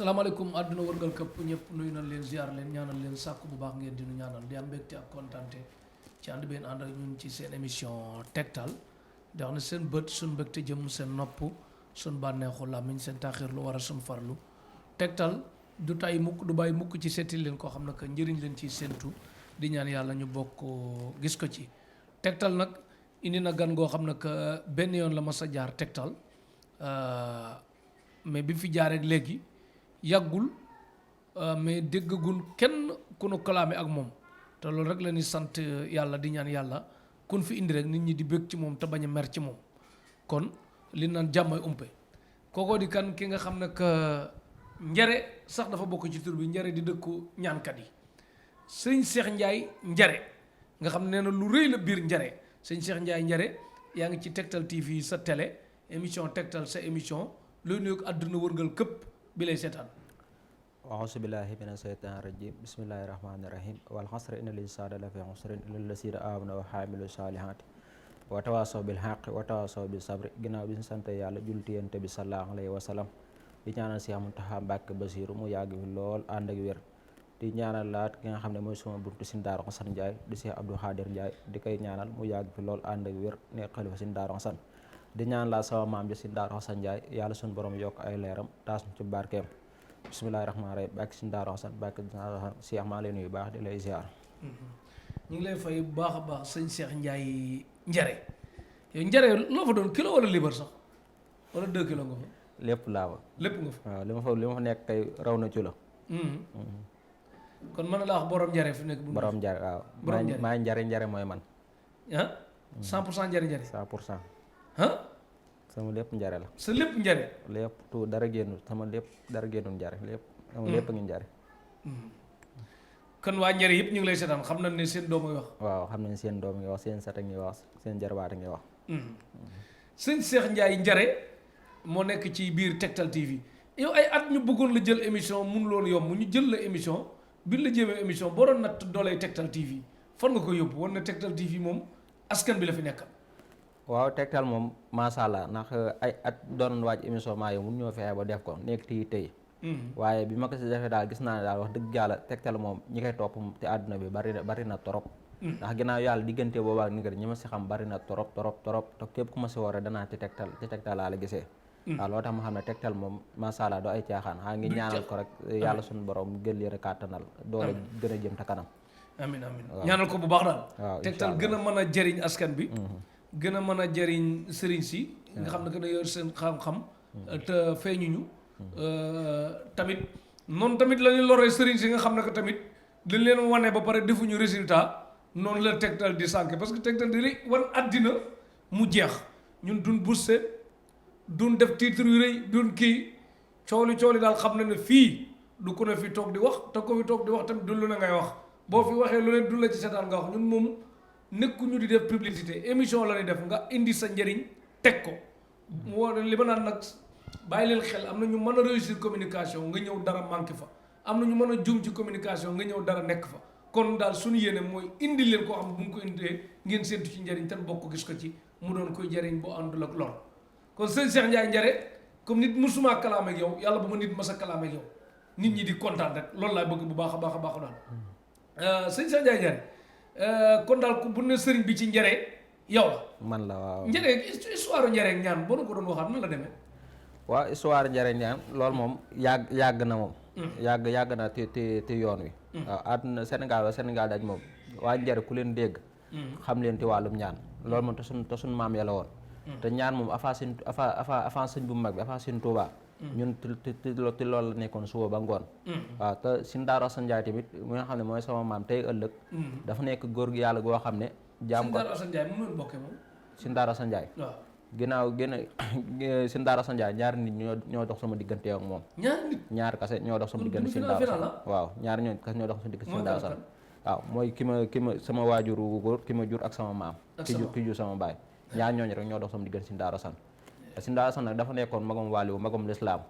salaamaaleykum àdduna wërngal këpp ñëpp nuyu nañ leen ziar leen ñaanal leen sàkku bu baax ngeen dinu ñaanal di am mbégte ak kontante ci ànd benn ànd ak ñun ci seen émission tegtal di wax ne seen bët suñ mbégte jëm seen nopp suñ bànneexu làmmiñ seen taaxir lu war a suñ farlu tegtal du tay mukk du bàyyi mukk ci seeti leen koo xam ne que njëriñ leen ciy séentu di ñaan yàlla ñu bokk gis ko ci tegtal nag indi na gan goo xam ne que benn yoon la mas a jaar tegtal mais bi fi jaar ak léegi yàggul mais déggagul kenn ku nu kalaame ak moom te loolu rek la ñuy sant yàlla di ñaan yàlla kun fi indi rek nit ñi di bëgg ci moom te bañ a mer ci moom kon li naan jàmmay umpe kookoo di kan ki nga xam ne que njare sax dafa bokk ci tur bi njare di dëkku ñaankat yi sëñ Cheikh Ndiaye njare nga xam ne nee na lu rëy la biir njare sëñ Cheikh Ndiaye njare yaa ngi ci Tektal TV sa télé émission Tektal sa émission looy nuyoog àdduna wërngal këpp bi lay seetaan auzu billahi mina shaytaani rajim bismillahi rahmaani rahim wal xasri inna l-insaana la fi xusrin illa llaziina aamanu wa xaamilu saalihaati wa tawaasaw bil xaqi wa tawaasaw bis sabri ginnaaw bi ñu sant yàlla julti yonent bi sallallahu alayhi wa sallam di ñaanal Seex Muntaxa Mbàkke Basiiru mu yàgg fi lool ànd ak wér di ñaanal laat ki nga xam ne mooy suma buntu Sëñ Daaru Xasan Njaay di Seex Abdou Xaadir Njaay di koy ñaanal mu yàgg fi lool ànd ak wér ne xalifa Sëñ Daaru Xasan di ñaan laa sama maam ji Sëñ Daaru Xasan Njaay yàlla suñu borom yokk ay leeram taas ñu ci barkeem bismillahi rahmaani rahim bàkki Sëñ Daaru Xasan bàkki Cheikh maa leen nuyu baax di lay ziar. ñu ngi lay fay bu baax a baax sëñ Cheikh Ndiaye njare yow njare loo fa doon kilo wala libar sax wala 2 kilo nga fa lépp laa fa lépp nga fa waaw li ma fa nekk kay raw na ci la. kon mën na laa wax borom njare fi nekk bu borom njare waaw maa njare mooy man ah 100% njare 100% ah sama lépp njare la sa lépp njare lépp tout dara génnul sama lépp dara génnul njare lépp sama lépp a ngi njare kon waa njare yëpp ñu ngi lay seetaan xam nañ ne seen doom ay wax waaw xam nañ seen doom ngi wax seen sat a ngi wax seen jarbaat a ngi wax sëñ Cheikh Ndiaye njare moo nekk ci biir Tektal TV yow ay at ñu bëggoon la jël émission mun loolu yomb ñu jël la émission bi la jéemee émission boo doon natt dooley Tektal TV fan nga ko yóbbu war na Tektal TV moom askan bi la fi nekkal waaw Tektal moom macha allah ndax ay at doon waaj émission maa yow mun ñoo fexe ba def ko nekk tey waaye bi ma ko si defee daal gis naa ne daal wax dëgg yàlla Tektal moom ñi koy topp te àdduna bi bari na torop ndax ginnaaw yàlla diggante boobu ak ni ñi ma si xam bari na torop te képp ku ma si woore danaa ci Tektal laa la gisee waaw loo tax ma xam ne Tektal moom macha allah doo ay caaxaan xaa ngi ñaanal ko rek yàlla suñu borom gën leen a kàttanal doole gën a jëm te kanam amin ñaanal ko bu baax daal waaw Tektal gën a mën a jëriñ askan bi gën a mën a jëriñ sëriñ si nga xam ne gën a yor seen xam-xam te feeñuñu tamit noonu tamit la ñuy loree sëriñ si nga xam ne que tamit dañ leen wane ba pare defuñu résultat noonu la Tektal di sànke parce que Tektal di rek wan àddina mu jeex ñun duñ busse duñ def titre yu rëy duñ kii cooli daal xam na ne fii du ko ne fi toog di wax te ko fi toog di wax tamit du lu ne ngay wax boo fi waxee lu ne du la ci seetaan nga wax ñun moom nekkuñu di def publicité émission la ñuy def nga indi sa njëriñ teg ko moo li ma naan nag bàyyi leen xel am na ñu mën a réussir communication nga ñëw dara manqué fa am na ñu mën a juum ci communication nga ñëw dara nekk fa kon daal suñu yéene mooy indi leen koo xam bu ñu ko indee ngeen séentu ci njëriñ te bokk gis ko ci mu doon koy jëriñ boo àndul ak lor kon sëñ Cheikh Ndiaye njare comme nit musuma kalaame ak yow yàlla bu ma nit masa kalaame ak yow nit ñi di kontaan rek loolu laay bëgg bu baax a baax daal sëñ Cheikh Ndiaye njare kon daal bu ne sëriñ bi ci njare yow la man la waaw njare histoire njare ak ñaan boo na ko doon waxaat nan la demee waaw histoire njare ñaan loolu moom yàgg na moom yàgg na te yoon wi waaw àdduna Sénégal dañ moom waa njare ku leen dégg xam leen ti wàllum ñaan loolu moom te suñ maam ya la woon te ñaan moom avant sëñ bu mag bi avant sëñ Tuubaa ñun ti loolu la nekkoon suba ba ngoon waaw te Sëñ Daaru Asan Njaay tamit mu nga xam ne mooy sama maam tey ëllëg dafa nekk góor gi yàlla goo xam ne jaam ko Sëñ Daaru Asan Njaay ginnaaw Sëñ Daaru Asan Njaay ñaari nit ñoo dox sama diggante ak moom ñaar kase ñoo dox sama diggante Sëñ Daaru Asan waaw ñaari ñoo kase ñoo dox sama diggante Sëñ Daaru Asan waaw mooy ki ma sama waajuru góor ki ma jur ak sama maam ki jur sama baay ñaar ñooñu rek ñoo dox sama diggante Sëñ Daaru Asan Sëñ Daaru Asan nag dafa nekkoon magam wàlliwu magam lislaam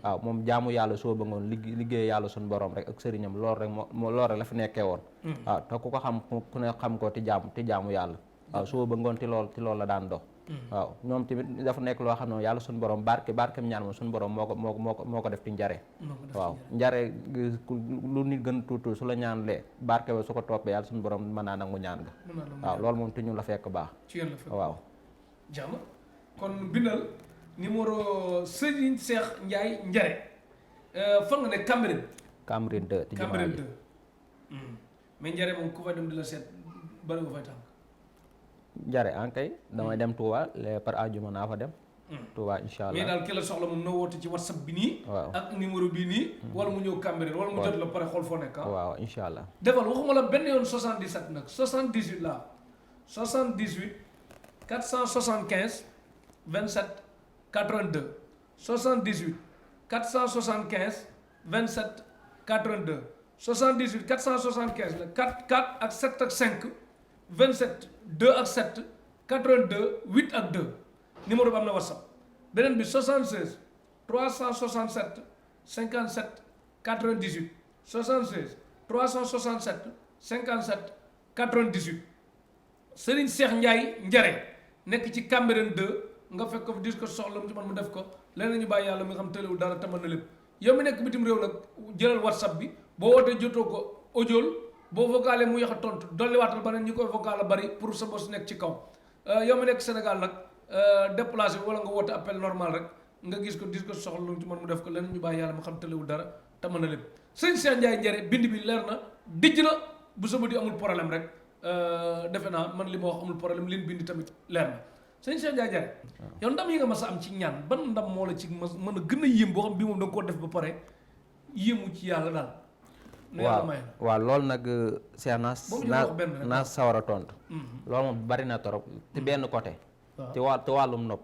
waaw moom jaamu yàlla soo ba ngoon liggéey yàlla suñu borom rek ak sëriñam loolu rek la fi nekkee woon waaw te ku ko xam ku ne xam ko ti jaamu yàlla waaw soo ba ngoon ti lool la daan dox waaw ñoom tamit dafa nekk loo xam ne yàlla suñu borom barkeem ñaan moom suñu borom moo ko def ci njare waaw njare lu nit gën tuuti su la ñaanlee barke ba su ko toppee yàlla suñu borom mën naa nangu ñaan ga waaw loolu moom te ñu la fekk baax ci yéen la fekk waaw jàmm kon bindal numéro Serigne Cheikh Ndiaye Njare fan nga ne Cambérène 2 ci jumaa ji mais Njare moom ku fay dem di la seet bari nga fay tànk njare ankay damay dem Touba par àjjuma naa fa dem Touba incha allah mais daal ki la soxla moom na woote ci WhatsApp bi nii waaw ak numéro bii nii wala mu ñëw Cambérène wala mu jot la pare xool foo nekk waaw incha allah defal waxuma la benn yoon 77 nag 78 la 78 475 27 82 78 475 27 82 78 475 la 4 4 ak 7 ak 5 27 2 ak 7 82 8 ak 2 numéro bi am na WhatsApp beneen bi 76 367 57 98 76 367 57 98 Serigne Cheikh Ndiaye Njare nekk ci Cambérène 2 nga fekk ko dis ko soxla mu ci man mu def ko leneen ñu bàyyi yàlla mi nga xam tëlewul dara tamal na lépp yow mi nekk bitim réew nag jëlal WhatsApp bi boo wootee jotoo ko audiol boo vocalé mu yax a tontu dolliwaatal ba ne ñi koy vocal a bari pour sa bos nekk ci kaw yow mi nekk Sénégal nag déplacé wala nga woote appel normal rek nga gis ko dis ko soxla lu ci man mu def ko leneen ñu bàyyi yàlla mu xam tëlewul dara tamal na lépp Serigne Cheikh Ndiaye Njare bind bi leer na dijj na bu sama di amul problème rek defe naa man li ma wax amul problème leen bind tamit leer na Serigne Cheikh Ndiaye Njare yow ndam yi nga mas a am ci ñaan ban ndam moo la ci mën a gën a yéem boo xam bii moom da nga koo def ba pare yéemu ci yàlla daal waaw loolu nag Cheikh naa sawar a tontu loolu moom bari na torop ci benn côté ci wàllum nopp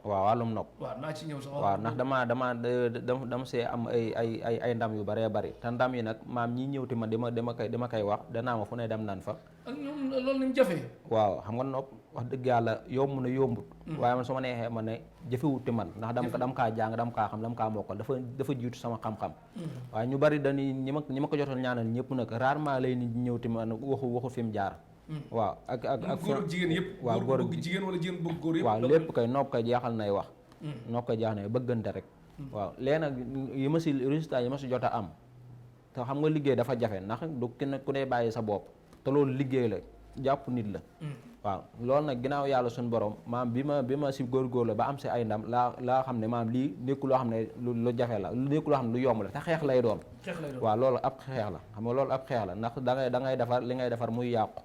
waaw wàllum nopp waaw naa ci ñëw sax waaw ndax dama see am ay ndam yu bëree bëri te ndam yi nag maam ñi ñëw ti ma dama koy wax danaa ma fu ne dem nan fa ak ñoom loolu nañ jafee waaw xam nga nopp wax dëgg yàlla yomb na yombut waaye man su ma neexee ma ne jëfewut ti man ndax dama kaa jàng dama kaa xam dama kaa mokkal dafa jiitu sama xam-xam waaye ñu bari dañuy ñi ma ko jotoon ñaanal ñëpp nag rarement lay nit ñëw ti man waxu fi mu jaar waaw ak góor ak jigéen yëpp waaw góor bëgg jigéen wala jigéen bëgg góor yëpp waaw lépp kay nopp kay jeexal nay wax nopp kay jeexal nay bëggante rek waaw léegi nag yi ma si résultat yi ma si jot a am te xam nga liggéey dafa jafe ndax du ku ne bàyyi sa bopp te loolu liggéey la jàpp nit la waaw loolu nag ginnaaw yàlla suñu borom maam bi ma si góorgóorlu ba am si ay ndam laa xam ne maam lii nekku loo xam ne lu jafe la nekku loo xam ne lu yomb la te xeex lay doon waaw loolu ab xeex la xam nga loolu ab xeex la ndax da ngay defar li ngay defar muy yàqu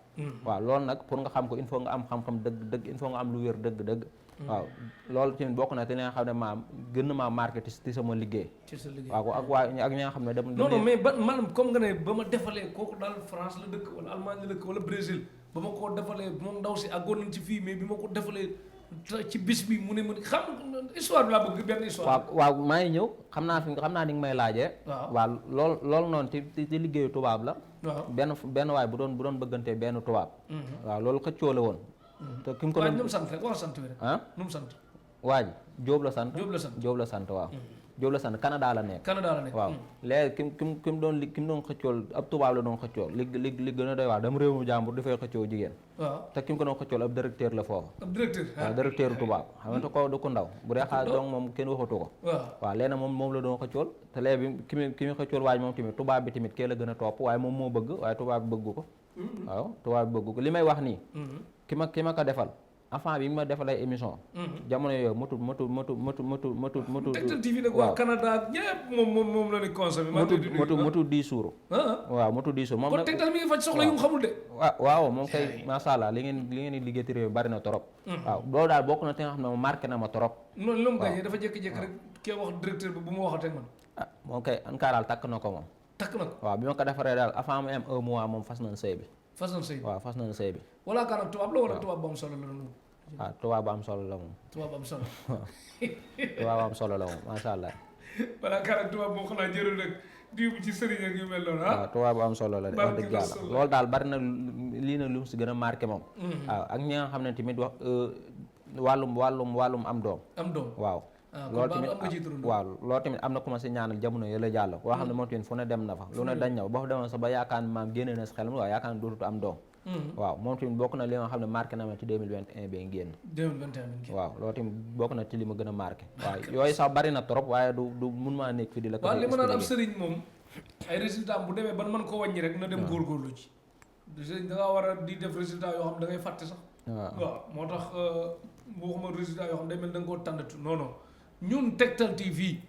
waaw loolu nag pour nga xam ko il faut nga am xam-xam dëgg il faut nga am lu wér dëgg waaw loolu tamit bokk na te li nga xam ne maam gën na maa marqué ci sama liggéey waaw ak ñi nga xam ne non mais ba maanaam comme nga ne ba ma defalee kooku daal France la dëkk wala Allemagne la dëkk wala Brésil ba ma ko defalee moom ndaw si àggoon nañ ci fii mais bi ma ko defalee ci bis bi mu ne xam histoire bi laa bëgg benn histoire waaw maa ngi ñëw xam naa ni nga may laajee waaw loolu noonu ci liggéeyu tubaab la waaw benn waay bu doon bëggantee benn tubaab waaw loolu xëccoo la woon te ki mu ko doon nu mu sant rek wax sant wi rek nu mu sant waaj Jóob la sant Jóob la sant waaw Jóob la sant Canada la nekk waaw léegi ki mu doon xëccool ab tubaab la doon xëccool li gën a doy waaw dama réewu jàmbur dafay xëccoo jigéen waaw te ki mu ko doon xëccool ab directeur la foofu ab directeur waaw directeur tubaab xam nga ko du ko ndaw bu dee xaalis donc moom kenn waxatu ko waaw léegi moom la doon xëccool te léegi ki mu xëccool waaj moom tamit tubaab bi tamit kee la gën a topp waaye moom moo bëgg waaye tubaab bi bëggu ko waaw tubaab bi bëggu ko li may wax nii ki ma ko defal avant bi ma defalee émission jamono yooyu matu Tektal TV nag waa Canada ñëpp moom la ni consommé matu 10 jours waaw matu 10 jours moom kon Tektal mi ngi faj soxla yu mu xamul de waaw moom kay masha Allah li ngeen di liggéey ci réew bari na trop waaw loolu daal bokk na te nga xam ne moom marqué na ma trop noonu lu mu gagné dafa jékki-jékki rek kee wax directeur bi bu ma waxatee man moom kay an kaa daal takk na ko moom takk na ko waaw bi ma ko defaree daal avant mu am 1 mois moom fas nañ sëy bi waaw fas nañ sëy bi wala kaanam tubaab la wala tubaab bu am solo la doon waaw tubaab bu am solo la moom tubaab bu am solo tubaab bu am solo la moom masha Allah wala kaanam tubaab moom xanaa jërul rek diw ci sëriñ ak yu mel noonu waaw tubaab bu am solo la de wax dëgg yàlla loolu daal bari na lii na lu mu si gën a marqué moom waaw ak ñi nga xam ne tamit wax wàllum am doom waaw loolu tamit waaw loolu tamit am na ku ma si ñaanal jamono yële jàll koo xam ne moom tamit fu ne dem na fa lu ne dañ ñëw boo fa demoon sax ba yaakaar maam génne na si xelam waaw yaakaar ne dootutu am doom waaw moom tamit bokk na li nga xam ne marqué na ma ci 2021 bi génn 2021 waaw loolu tamit bokk na ci li ma gën a marqué waaw yooyu sax bari na trop waaye du mun maa nekk fi di la ko waaw li ma naan am expliquer. sëriñ moom ay résultat bu demee ban mën ko wàññi rek na dem góorgóorlu ci sëriñ da ngaa war a di def résultat yoo xam da ngay fàtte sax waaw moo tax waxuma résultat yoo xam day mel da nga koo tàndatu non non ñun Tektal TV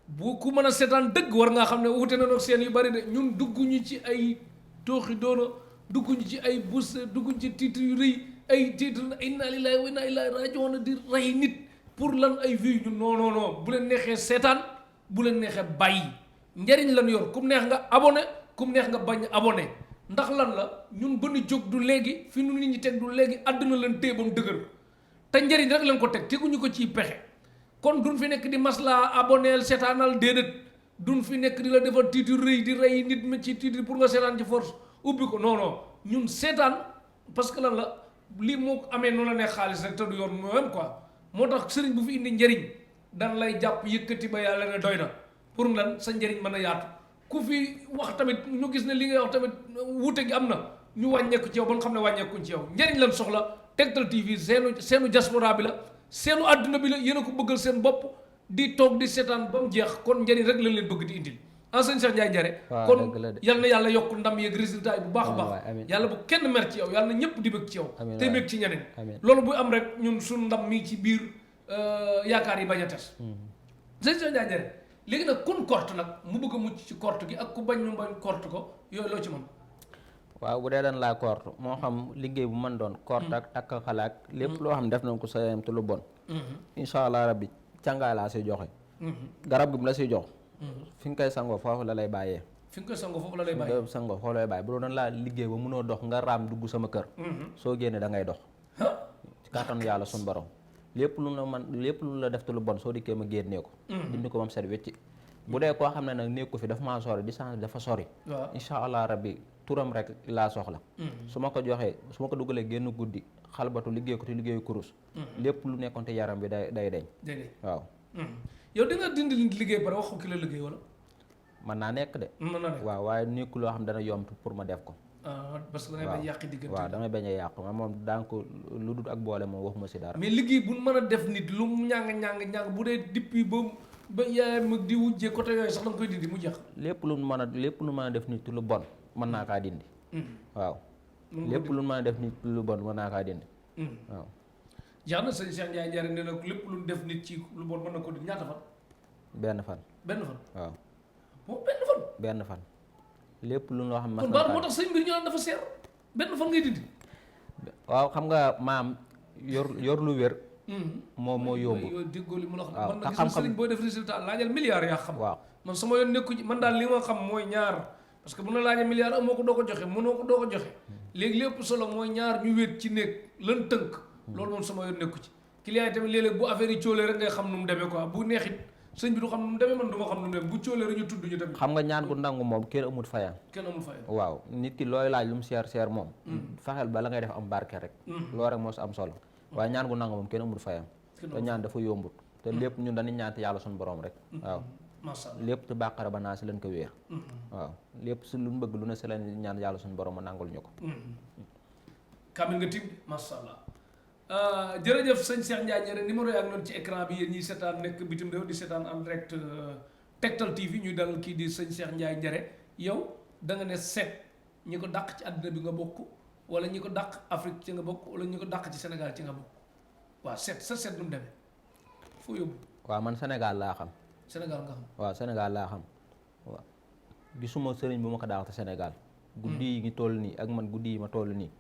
bu ku mën a seetaan dëgg war ngaa xam ne wute na nag seen yu bari de ñun dugguñu ci ay tooxi doona dugguñu ci ay bus dugguñu ci titre yu rëy ay titre inna lillahi wa inna ilayhi raji'un di rey nit pour lan ay vues ñun non bu leen neexee seetaan bu leen neexee bàyyi njariñ lan yor kum neex nga abonné kum neex nga bañ abonné ndax lan la ñun ba ñu jóg du léegi fi nu nit ñi teg du léegi àdduna leen téebam dëgër te njariñ rek leen ko teg teguñu ko ciy pexe kon duñ fi nekk di maslaa aboneel seetaanal déedéet duñ fi nekk di la defal titre rëy di rey nit mi ci titre pour nga seetaan ci force ubbi ko non ñun seetaan parce que lan la lii moo amee noonu la ne xaalis rek te du yoon même quoi moo tax sëriñ bu fi indi njariñ dan lay jàpp yëkkati ba yàlla ne doy na pour lan sa njariñ mën a yaatu ku fi wax tamit ñu gis ne li ngay wax tamit wuute gi am na ñu wàññeeku ci yow ba nga xam ne wàññeekuñ ci yow njariñ lan soxla Tektal TV seenu diaspora bi la seenu àdduna bi la yéen a ko bëggal seen bopp di toog di seetaan ba mu jeex kon njariñ rek lañ leen bëgg di indil enseigne Cheikh Ndiaye Njare kon yal na yàlla yokk ndam yeeg résultat yi bu baax a baax yàlla bu kenn mer ci yow yàlla na ñëpp di bëgg ci yow tey bëgg ci ñeneen loolu bu am rek ñun suñu ndam mi ci biir yaakaar yi bañ a tes enseigne Cheikh Ndiaye Njare léegi nag kun korte nag mu bëgg a mucc ci korte gi ak ku bañ ñu bañ korte ko yooyu loo ci mën waaw bu dee dañ laa korte moo xam liggéey bu mën doon korte ak takk xalaat lépp loo xam ne def nañ ko sa yam te lu bon incha allah rabbi càngaay laa siy joxe garab gi mu la siy jox fi nga koy sangoo foofu la lay bàyyee fi nga koy sangoo foofu la lay bàyyee fi nga koy sangoo foofu la lay bàyyee bu doon laa liggéey ba mënoo dox nga raam dugg sama kër soo génnee da ngay dox ci kàttanu yàlla suñu borom lépp lu la man lépp lu la def te lu bon soo dikkee ma génnee ko dindi ko moom set wecci bu dee koo xam ne nag nekku fi dafa maa sori distance bi dafa sori incha allah rabbi turam rek laa soxla su ma ko joxee su ma ko dugalee génn guddi xalbatu liggéey ko te liggéeyu kurus lépp lu nekkoon te yaram bi day deñ waaw yow da nga dindi liggéey pare wax ko ki la liggéey wala mën naa nekk de mën naa nekk waaw waaye nekku loo xam dana yomb pour ma def ko parce que da ngay bañ yàq diggante waaw damay bañ a yàqu ma moom daan ko lu dul ak boole moom waxuma si dara mais liggéey bu mën a def nit lu mu ñàng bu dee depuis ba yaayam ak di wujjee côté yooyu sax da nga koy dindi mu jeex lépp lu mën a def nit lu bon mën naa kaa dindi waaw lépp lu mën a def nit lu bon mën naa kaa dindi waaw jeex na sëñ Cheikh Ndiaye Njare nee na lépp lu def nit ci lu bon mën na ko dindi ñaata fan benn fan waaw moom benn fan lépp lu loo xam kon baal moo tax sëñ mbir ñu naan dafa seer benn fan ngay dindi waaw xam nga maam yor lu wér moom moo yóbbu déggoo li mu la waaw man na gis sëriñ booy def résultat laajal milliard yaa xam waaw man sama yoon nekku ci man daal li ma xam mooy ñaar parce que bu na laajee milliard amoo ko doo ko joxe mënoo ko doo ko joxe léegi lépp solo mooy ñaar ñu wéet ci néeg lan tënk loolu moom sama yoon nekku ci client yi tamit léeg-léeg bu affaire yi cóolee rek ngay xam nu mu demee quoi bu neexit sëñ bi du xam nu mu demee man du ma xam nu mu demee bu cóolee rek ñu tudd ñu tamit xam nga ñaan gu nangu moom kenn amul fayam waaw nit ki looy laaj lu mu seer moom fexeel ba la ngay def am barke rek loolu rek moo si am solo waaye ñaan gu nangu moom kenn amul fayam te ñaan dafa yombut te lépp ñun dañuy ñaante yàlla suñu borom rek waaw lépp te bàqara ba naa si leen ko wéer waaw lépp si lu mu bëgg lu ne si leen ñaan yàlla suñu borom ma nangul ñu ko kamil nga tim masha Allah jërëjëf sëñ Cheikh Ndiaye Njare numéro yaa ngi noonu ci écran bi yéen ñiy seetaan nekk bitim réew di seetaan en direct Tektal TV ñuy dalal kii di sëñ Cheikh Ndiaye Njare yow da nga ne seet ñi ko dàq ci àddina bi nga bokk wala ñi ko dàq Afrique ci nga bokk wala ñi ko dàq ci Sénégal ci nga bokk waaw seet nu mu demee foo yóbbu waaw man Sénégal laa xam Sénégal nga xam waaw Sénégal laa xam waaw gisuma sëriñ bu ma ko dàq te Sénégal guddi yi ngi toll nii ak man guddi yi ma toll nii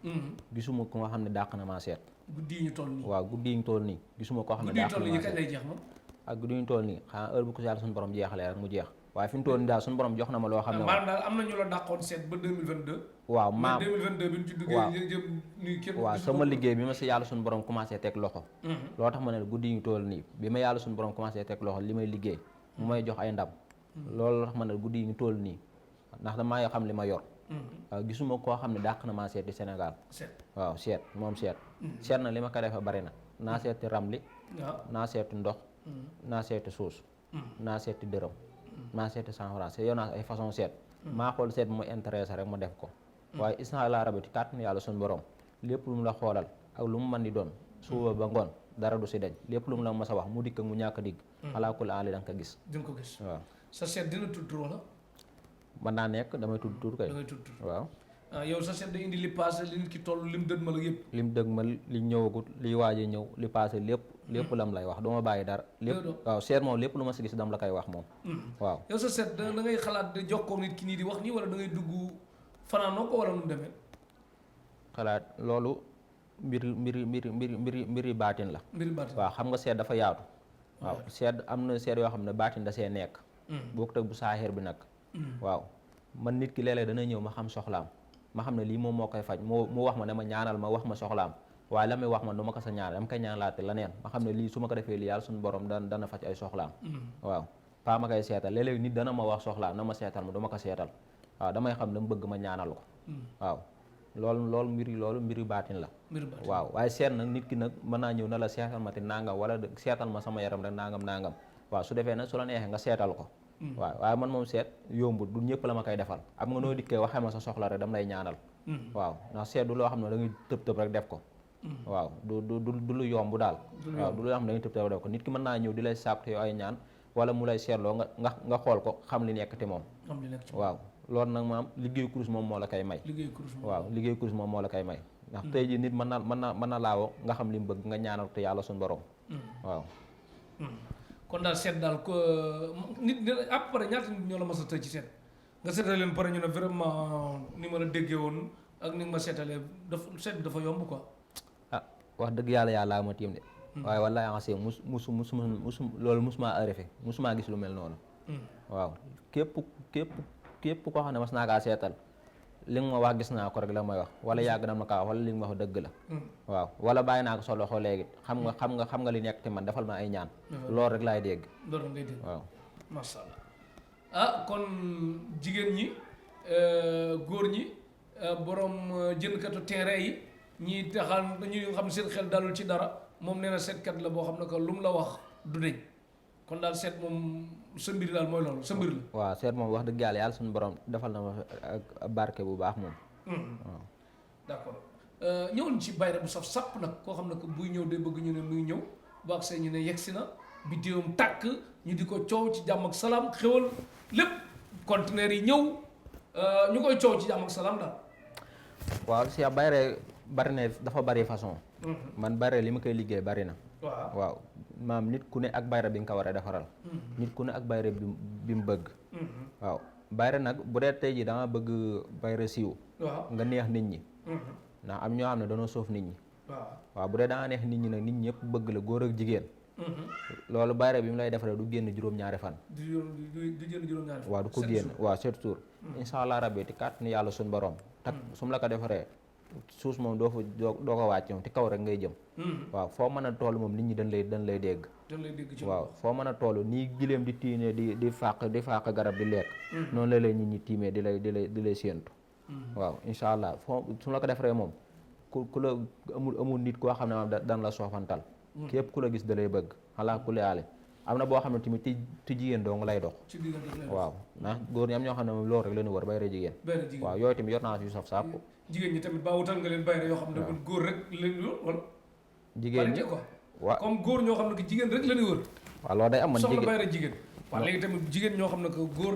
gisuma ko nga xam ne dàq na maa seet guddi yi ñu toll nii waaw guddi yi ñu toll nii gisuma koo xam ne dàq na maa seet kañ lay jeex moom ak guddi yi ñu toll nii xanaa heure bu ko yàlla suñu borom jeexalee rek mu jeex waaye fi mu toll nii daal suñu borom jox na ma loo xam ne maanaam daal am na ñu la dàqoon seet ba 2022 waaw maam 2022 bi ñu ci duggee jëm nii kenn waaw sama liggéey bi ma si yàlla suñu borom commencé teg loxo loo tax ma ne guddi yi ñu toll nii bi ma yàlla suñu borom commencé teg loxo li may liggéey mu may jox ay ndam loolu tax ma ne guddi yi ñu toll nii ndax damaa yoo xam li ma yor waaw gisuma koo xam ne dàq na maa seet di Sénégal waaw seet moom seet na li ma ko defee bari na naa seeti ramli naa seeti ndox naa seeti suus naa seeti dërëm naa seeti 100 francs yow naa ay façon seet maa xool seet bu ma intéressé rek ma def ko waaye incha allah rabi ci kàttan yàlla suñu borom lépp lu mu la xoolal ak lu mu mën di doon suba ba ngoon dara du si dañ lépp lu mu la mas a wax mu dikk ak mu ñàkk a digg alaa kulli aali da nga ko gis di nga ko gis waaw sa seet dina tudd wala mën naa nekk damay tudd tur kay da ngay tudd waaw yow sa seet day indi li passé li nit ki toll lim dët ma la yëpp lim dëgg ma li ñëwagut li waaj a ñëw li passé lépp lam lay wax du ma bàyyi dara lépp waaw seet moom lépp lu ma si gis dam la koy wax moom waaw yow sa seet da ngay xalaat de jokkoo nit ki nii di wax nii wala da ngay dugg fanaanoo ko wala nu demee xalaat loolu mbiri baatin la mbiri baatin waaw xam nga seet dafa yaatu waaw seet am na seet yoo xam ne baatin da see nekk bokkut ak bu saaxeer bi nag waaw man nit ki léeg-léeg dana ñëw ma xam soxlaam ma xam ne lii moom moo koy faj mu wax ma ne ma ñaanal ma wax ma soxlaam waaye la muy wax man du ma ko sa ñaanal dama koy ñaanalaate la neen ma xam ne lii su ma ko defee lii yàlla suñu borom dana faj ay soxlaam waaw pas ma koy seetal léeg-léeg nit dana ma wax soxlaam na ma seetal ma du ma ko seetal waaw damay xam ne mu bëgg ma ñaanal ko waaw loolu mbiri baatin la waaw waaye seet nag nit ki nag mën naa ñëw na la seetal ma te nangam wala seetal ma sama yaram rek nangam waaw su defee nag su la neexee nga seetal ko waaw waaye man moom seet yombul du ñëpp la ma koy defal am nga noo dikkee waxee ma sa soxla rek dam lay ñaanal waaw ndax seet du loo xam ne da ngay tëb rek def ko waaw du lu yomb daal waaw du loo xam ne da ngay tëb rek def ko nit ki mën naa ñëw di lay sàkku ay ñaan wala mu lay seetloo nga xool ko xam li nekk te moom waaw loolu nag maam liggéeyu kurus moom moo la koy may waaw liggéeyu kurus moom moo la koy may ndax tey ji nit mën na laawoo nga xam li mu bëgg nga ñaanal te yàlla suñu borom waaw kon daal seet daal ko nit après ñaata nit ñoo la mas a tëj ci seet nga seetale leen pare ñu ne vraiment ni ma la déggee woon ak ni nga ma seetalee seet dafa yomb quoi ah wax dëgg yàlla ma tiim de waaye wallaahi ansi musu loolu musuma arrivé musuma gis lu mel noonu waaw képp koo xam ne mas naa kaa seetal li nga ma wax gis naa ko rek la may wax wala yàgg na ma kaa wax wala li nga ma wax dëgg la waaw wala bàyyi naa ko sa loxo léegi xam nga li nekk te man defal ma ay ñaan loolu rek laay dégg loolu ngay dégg waaw masha Allah kon jigéen ñi góor ñi borom jëndkatu terrain yi ñi taxal ñu xam seen xel dalul ci dara moom nee na seetkat la boo xam ne que lu mu la wax du deñ kon daal seet moom sa mbir daal mooy loolu sa mbir la waaw seet moom wax dëgg yàlla suñu borom defal na ma ak barke bu baax moom waaw d'accord ñëwoon ci bayra bu saf sàpp nag koo xam ne que buy ñëw day bëgg ñu ne muy ñëw bu ak see ñu ne yegsi na biddéewam tàkk ñu di ko coow ci jàmm ak salaam xéwal lépp conteneur yi ñëw ñu koy coow ci jàmm ak salaam daal waaw si bayre bari na dafa bari façon man bayre li ma koy liggéey bari na waaw maam nit ku ne ak bayre bi nga ko war a defaral nit ku ne ak bayre bi mu bëgg waaw bayre nag bu dee tey ji dama bëgg bayre siiw nga neex nit ñi ndax am ñoo xam ne dañoo soof nit ñi waaw bu dee danga neex nit ñi nag nit ñëpp bëgg la góor ak jigéen loolu bayre bi mu lay defaree du génn juróom-ñaari fan waaw du ko génn waaw 7 jours insha allah rabbi ti kàtt ni yàlla suñ borom tak su mu la ko defaree suus moom doo ko wàcc moom ti kaw rek ngay jëm waaw foo mën a toll moom nit ñi dañ lay dégg waaw foo mën a toll nii giléem di tiine di fàq garab di lekk noonu la lay nit ñi tiimee di lay séentu waaw insha allah foo su la ko defaree moom ku la amul nit koo xam ne maam dan la soofantal képp ku la gis da lay bëgg xalaa ku laale am na boo xam ne tamit ti jigéen dong lay dox waaw ndax góor ñi am ñoo xam ne moom loolu rek leen wër bayre jigéen waaw yooyu tamit yor naa si yu saf sàpp jigéen ñi tamit ba wutal nga leen bayre yoo xam ne góor rek leen wala jigéen ñi waaw comme góor ñoo xam ne que jigéen rek leen wër waaw loolu day am man soxla bayre jigéen waaw léegi tamit jigéen ñoo xam ne que góor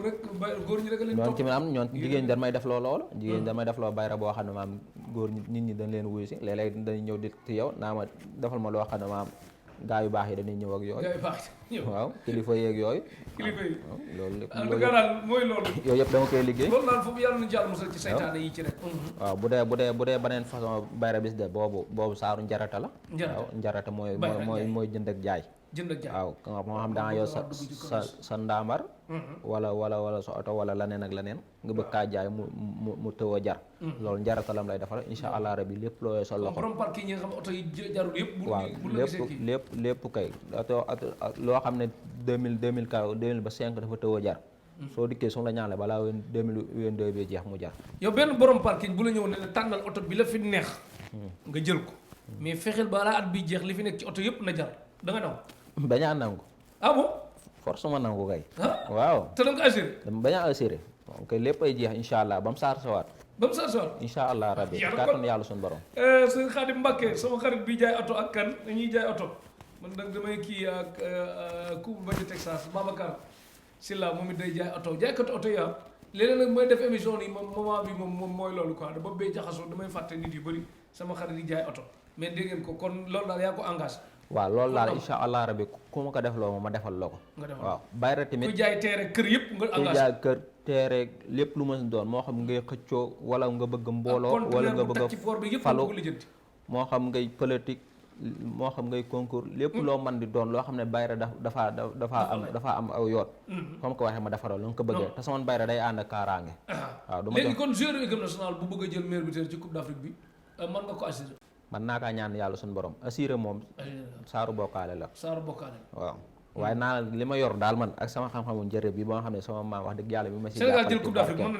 ñi rek leen ñoon tamit am ñoon jigéen dañ may def loolu jigéen dañ may def loo bayre boo xam ne maam góor nit ñi dañ leen wuyu si léeg-léeg dañuy ñëw di ci yow naa ma defal ma loo xam ne maam gaa yu baax yi dañuy ñëw ak yooyu waaw kilifa yeeg yooyu loolu lépp daal mooy loolu yooyu yëpp dama koy liggéey loolu daal foofu yàlla nañu ci yàlla musal ci saytaane yi ci rek waaw bu dee beneen façon bayra bis de boobu saaru njarata la waaw njarata mooy jënd ak jaay waaw moo xam danga yow sa ndaamar wala sa oto wala laneen ak laneen nga bëgg kaa jaay mu tëw a jar loolu njaratalam lay defal insha allah rabbi lépp loo sa loxo borom parking yi nga xam oto yi jarul yëpp waaw lépp kay oto loo xam ne 2000 ba 5 dafa tëw a jar soo dikkee su la ñaanle balaa 2022 bi jeex mu jar yow benn borom parking bu la ñëw ne tànnal oto bi la fi neex nga jël ko mais fexeel balaa at bi jeex li fi nekk ci oto yëpp na jar da nga naw bañaa nangu bon force ma nangu kay waaw te da nga ko assuré dama bañaa assuré moom kay lépp ay jeex insha allah ba mu saar sawaat ba mu sax incha allah rabbi Yàlla kàttan yàlla suñu borom. sëñ Xaadim Mbàkke sama xarit bi jaay oto ak kan dañuy jaay oto man nag damay kii ak ku ba di Texas Babacar Silla moom it day jaay oto jaaykatu oto yi léeg-léeg nag mooy def émission yi moom moment bi moom mooy loolu quoi ba bee jaxasoo damay fàtte nit yu bëri sama xarit yi jaay oto mais dégg ngeen ko kon loolu daal yaa ko engagé. waaw loolu daal incha allah rabbi ku ma ko def loo ma defal la ko. nga defal waaw bayra tamit ku jaay teere kër yëpp nga engagé. ku jaay kër teere lépp lu ma si doon moo xam ngay xëccoo wala nga bëgg mbooloo wala nga bëgg a falu moo xam ngay politique moo xam ngay concours lépp loo man di doon loo xam ne bayra dafa am aw yoon. comme ko waxee ma defaral lu nga ko bëggee te sama bayra day ànd ak kaaraange. waaw du ma léegi kon joueur équipe nationale bu bëgg a jël meilleur buteur ci coupe d'Afrique bi mën nga ko assurer. man naa kaa ñaan yàlla suñu borom assuré moom saaru bokkaale la waaw waaye naa li ma yor daal man ak sama xam-xamu njëriñ bi ba nga xam ne sama maam wax dëgg yàlla bi ma si Sénégal jël coupe d'Afrique mën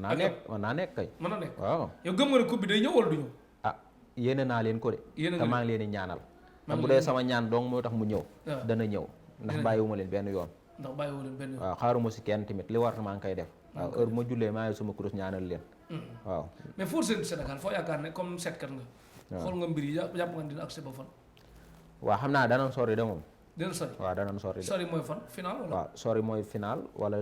na nekk mën naa nekk kay mën na nekk waaw yow gëm nga ne coupe bi day ñëw wala du ñëw ah yéene naa leen ko de te maa ngi leen di ñaanal te bu dee sama ñaan dong moo tax mu ñëw dana ñëw ndax bàyyiwuma leen benn yoon waaw xaaruma si kenn tamit li war maa ngi koy def waaw heure bu ma jullee maa ngi suma kurus ñaanal leen waaw mais foo seen Sénégal foo yaakaar ne comme seetkat nga xool nga mbir yi jàpp nga dina accès ba fan waaw xam naa danañ sori de moom dina sori waaw danañ sori de sori mooy fan final wala waaw sori mooy final wala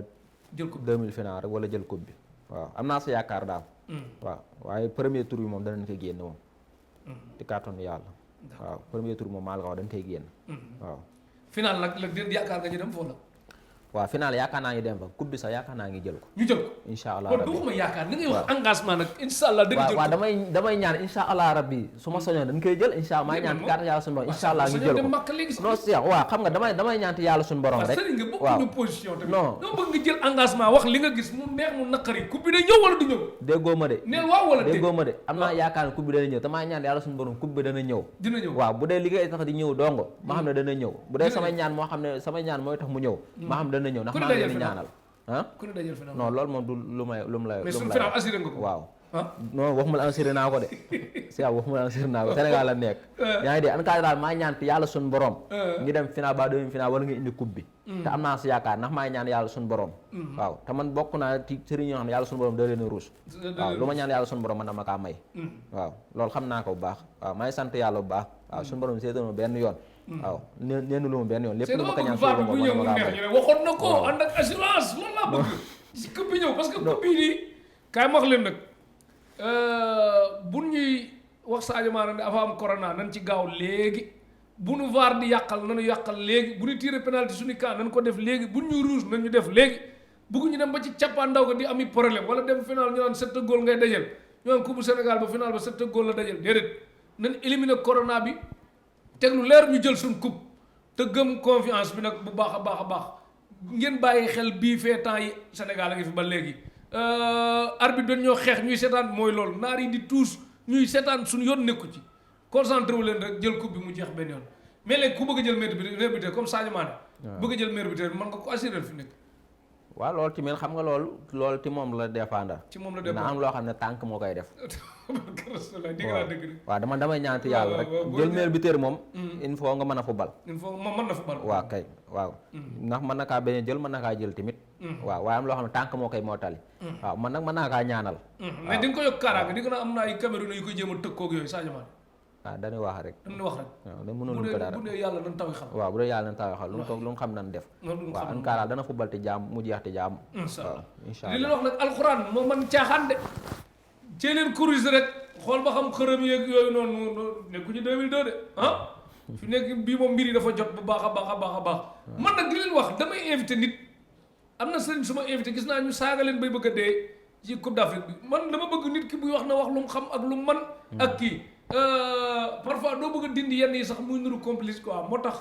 jël coupe 2000 final rek wala jël coupe bi waaw am naa sa yaakaar daal waaw waaye premier tour bi moom danañ koy génn moom ci kàttanu yàlla waaw premier tour moom maa la ko wax dañ koy génn waaw final nag la yaakaar nga ñu dem foofu la waaw final yaakaar naa ngi dem fa coupe bi sax yaakaar naa ngi jël ko ñu jël ko incha allah kon rabbi du ma yaakaar ni ngay wax engagement nag incha allah dëgg jël waaw damay ñaan incha allah rabbi su ma soñoon dañ koy jël incha allah maa ñaan carte yàlla suñu borom incha allah ñu jël ko non si waaw xam nga damay ñaan yàlla suñu borom rek sëriñ nga bokkuñu position tamit non doo bëgg nga jël engagement wax li nga gis mu neex mu naqari coupe bi day ñëw wala du ñëw déggoo ma de neel waaw wala déggoo ma de am naa yaakaar ne coupe bi dana ñëw te maa ñaan yàlla suñu borom coupe bi dana ñëw waaw bu dee liggéey tax di ñëw dongo ma xam ne dana ñëw bu dee samay ñaan moo xam ne samay ñaan mooy tax mu ñëw ma xam dana ñëw ndax maa leen di ñaanal ku ne dajal final non loolu moom du lu may mais suñu final assuré nga ko waaw non waxuma la assuré naa ko de si waaw waxuma la assuré naa ko Sénégal la nekk yaa ngi dee en tout cas daal maa ñaan yàlla suñu borom ngi dem final ba demi final wala nga indi coupe bi te am naa si yaakaar ndax maa ñaan yàlla suñu borom waaw te man bokk naa ci sëriñ yoo xam ne yàlla suñu borom da leen a ruus waaw lu ma ñaan yàlla suñu borom man dama kaa may waaw loolu xam naa ko bu baax waaw maa ngi sant yàlla bu baax waaw suñu borom seetlu ma benn yoon waaw neenu lu ma benn yoon lépp lu ma ko ñaan suñu borom ma kaa may waxoon na ko ànd ak assurance loolu laa bëgg si coupe bi ñëw parce que coupe bi nii kaay ma wax leen nag bu ñuy wax Sadio Mané ne avant am corona nañ ci gaaw léegi bu nu VAR di yàqal nañu yàqal léegi bu ñu tiré penalty suñu camp nañ ko def léegi bu ñu rouge nañ ñu def léegi bëgguñu dem ba ci cappaandaw ga di ami problème wala dem final ñu naan 7 góol ngay dajal ñu naan coupe Sénégal ba final ba 7 góol la dajal déedéet nañ éliminer corona bi teg lu leer ñu jël suñ coupe te gëm confiance bi nag bu baax a baax a baax ngeen bàyyi xel bii fee temps yi Sénégal a ngi fi ba léegi arbitre dañ ñoo xeex ñuy seetaan mooy loolu naar yi di tuus ñuy seetaan suñu yoon nekku ci concentré wu leen rek jël coupe bi mu jeex benn yoon mais léegi ku bëgg a jël meilleur buteur comme Sadio Mané bëgg a jël meilleur buteur bi mën nga ko assurer fi nekk waaw loolu tamit xam nga loolu ci moom la dépendre ci moom la dépendre na am loo xam ne tànk moo koy def waaw damay ñaanti yàlla rek jël meilleur buteur moom il faut nga mën a football il faut moom mën na football waaw kay waaw ndax mën na kaa bañ a jël mën na kaa jël tamit waaw waaye am loo xam ne tànk moo koy mottali waaw man nag mën naa kaa ñaanal mais di nga ko yokk kaaraange di nga am na ay Cameroun yu koy jéem a tëkkoog yooyu Sadio Mané waaw dañuy wax rek waaw da mënul ko dara bu dee yàlla nañ tawi xam waaw bu dee yàlla nañ tawi xam lu mu xam nañ def waaw en tout cas dana football te jaam mu jeex te jaam waaw incha allah li leen wax nag alxuraan moo man caaxaan de cee leen corrigé rek xool ba xam xërëm yeeg yooyu noonu nekkuñu 2002 de fi nekk bii moom mbir yi dafa jot bu baax a baax a baax a baax man nag di leen wax damay invité nit am na sëriñ suma invité gis naa ñu saaga leen bay bëgg a dee ci Coupe d'Afrique bi man dama bëgg nit ki buy wax na wax lu mu xam ak lu mu man ak kii parfois doo bëgg a dindi yenn yi sax muy nuru complice quoi moo tax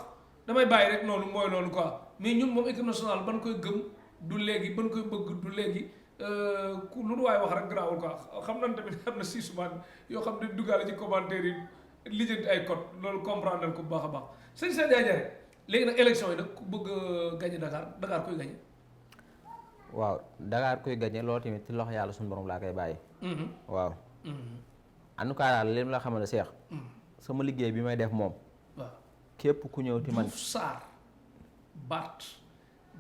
damay bàyyi rek noonu mooy loolu quoi mais ñun moom équipe nationale ban koy gëm du léegi ban koy bëgg du léegi ku lu nu waaye wax rek garaawul quoi xam nañ tamit am na sisumaan yoo xam ne duggaale ci commentaire yi lijjanti ay code loolu comprendre nañ ko bu baax a baax sëñ Sadio Diarra léegi nag élection yi nag ku bëgg a gagné Dakar koy gagné waaw Dakar koy gagné loolu tamit ci loxo yàlla suñu borom laa koy bàyyi waaw en tout cas daal li la xamal ne Cheikh sama liggéey bi may def moom waaw képp ku ñëw ci man Diouf Sarr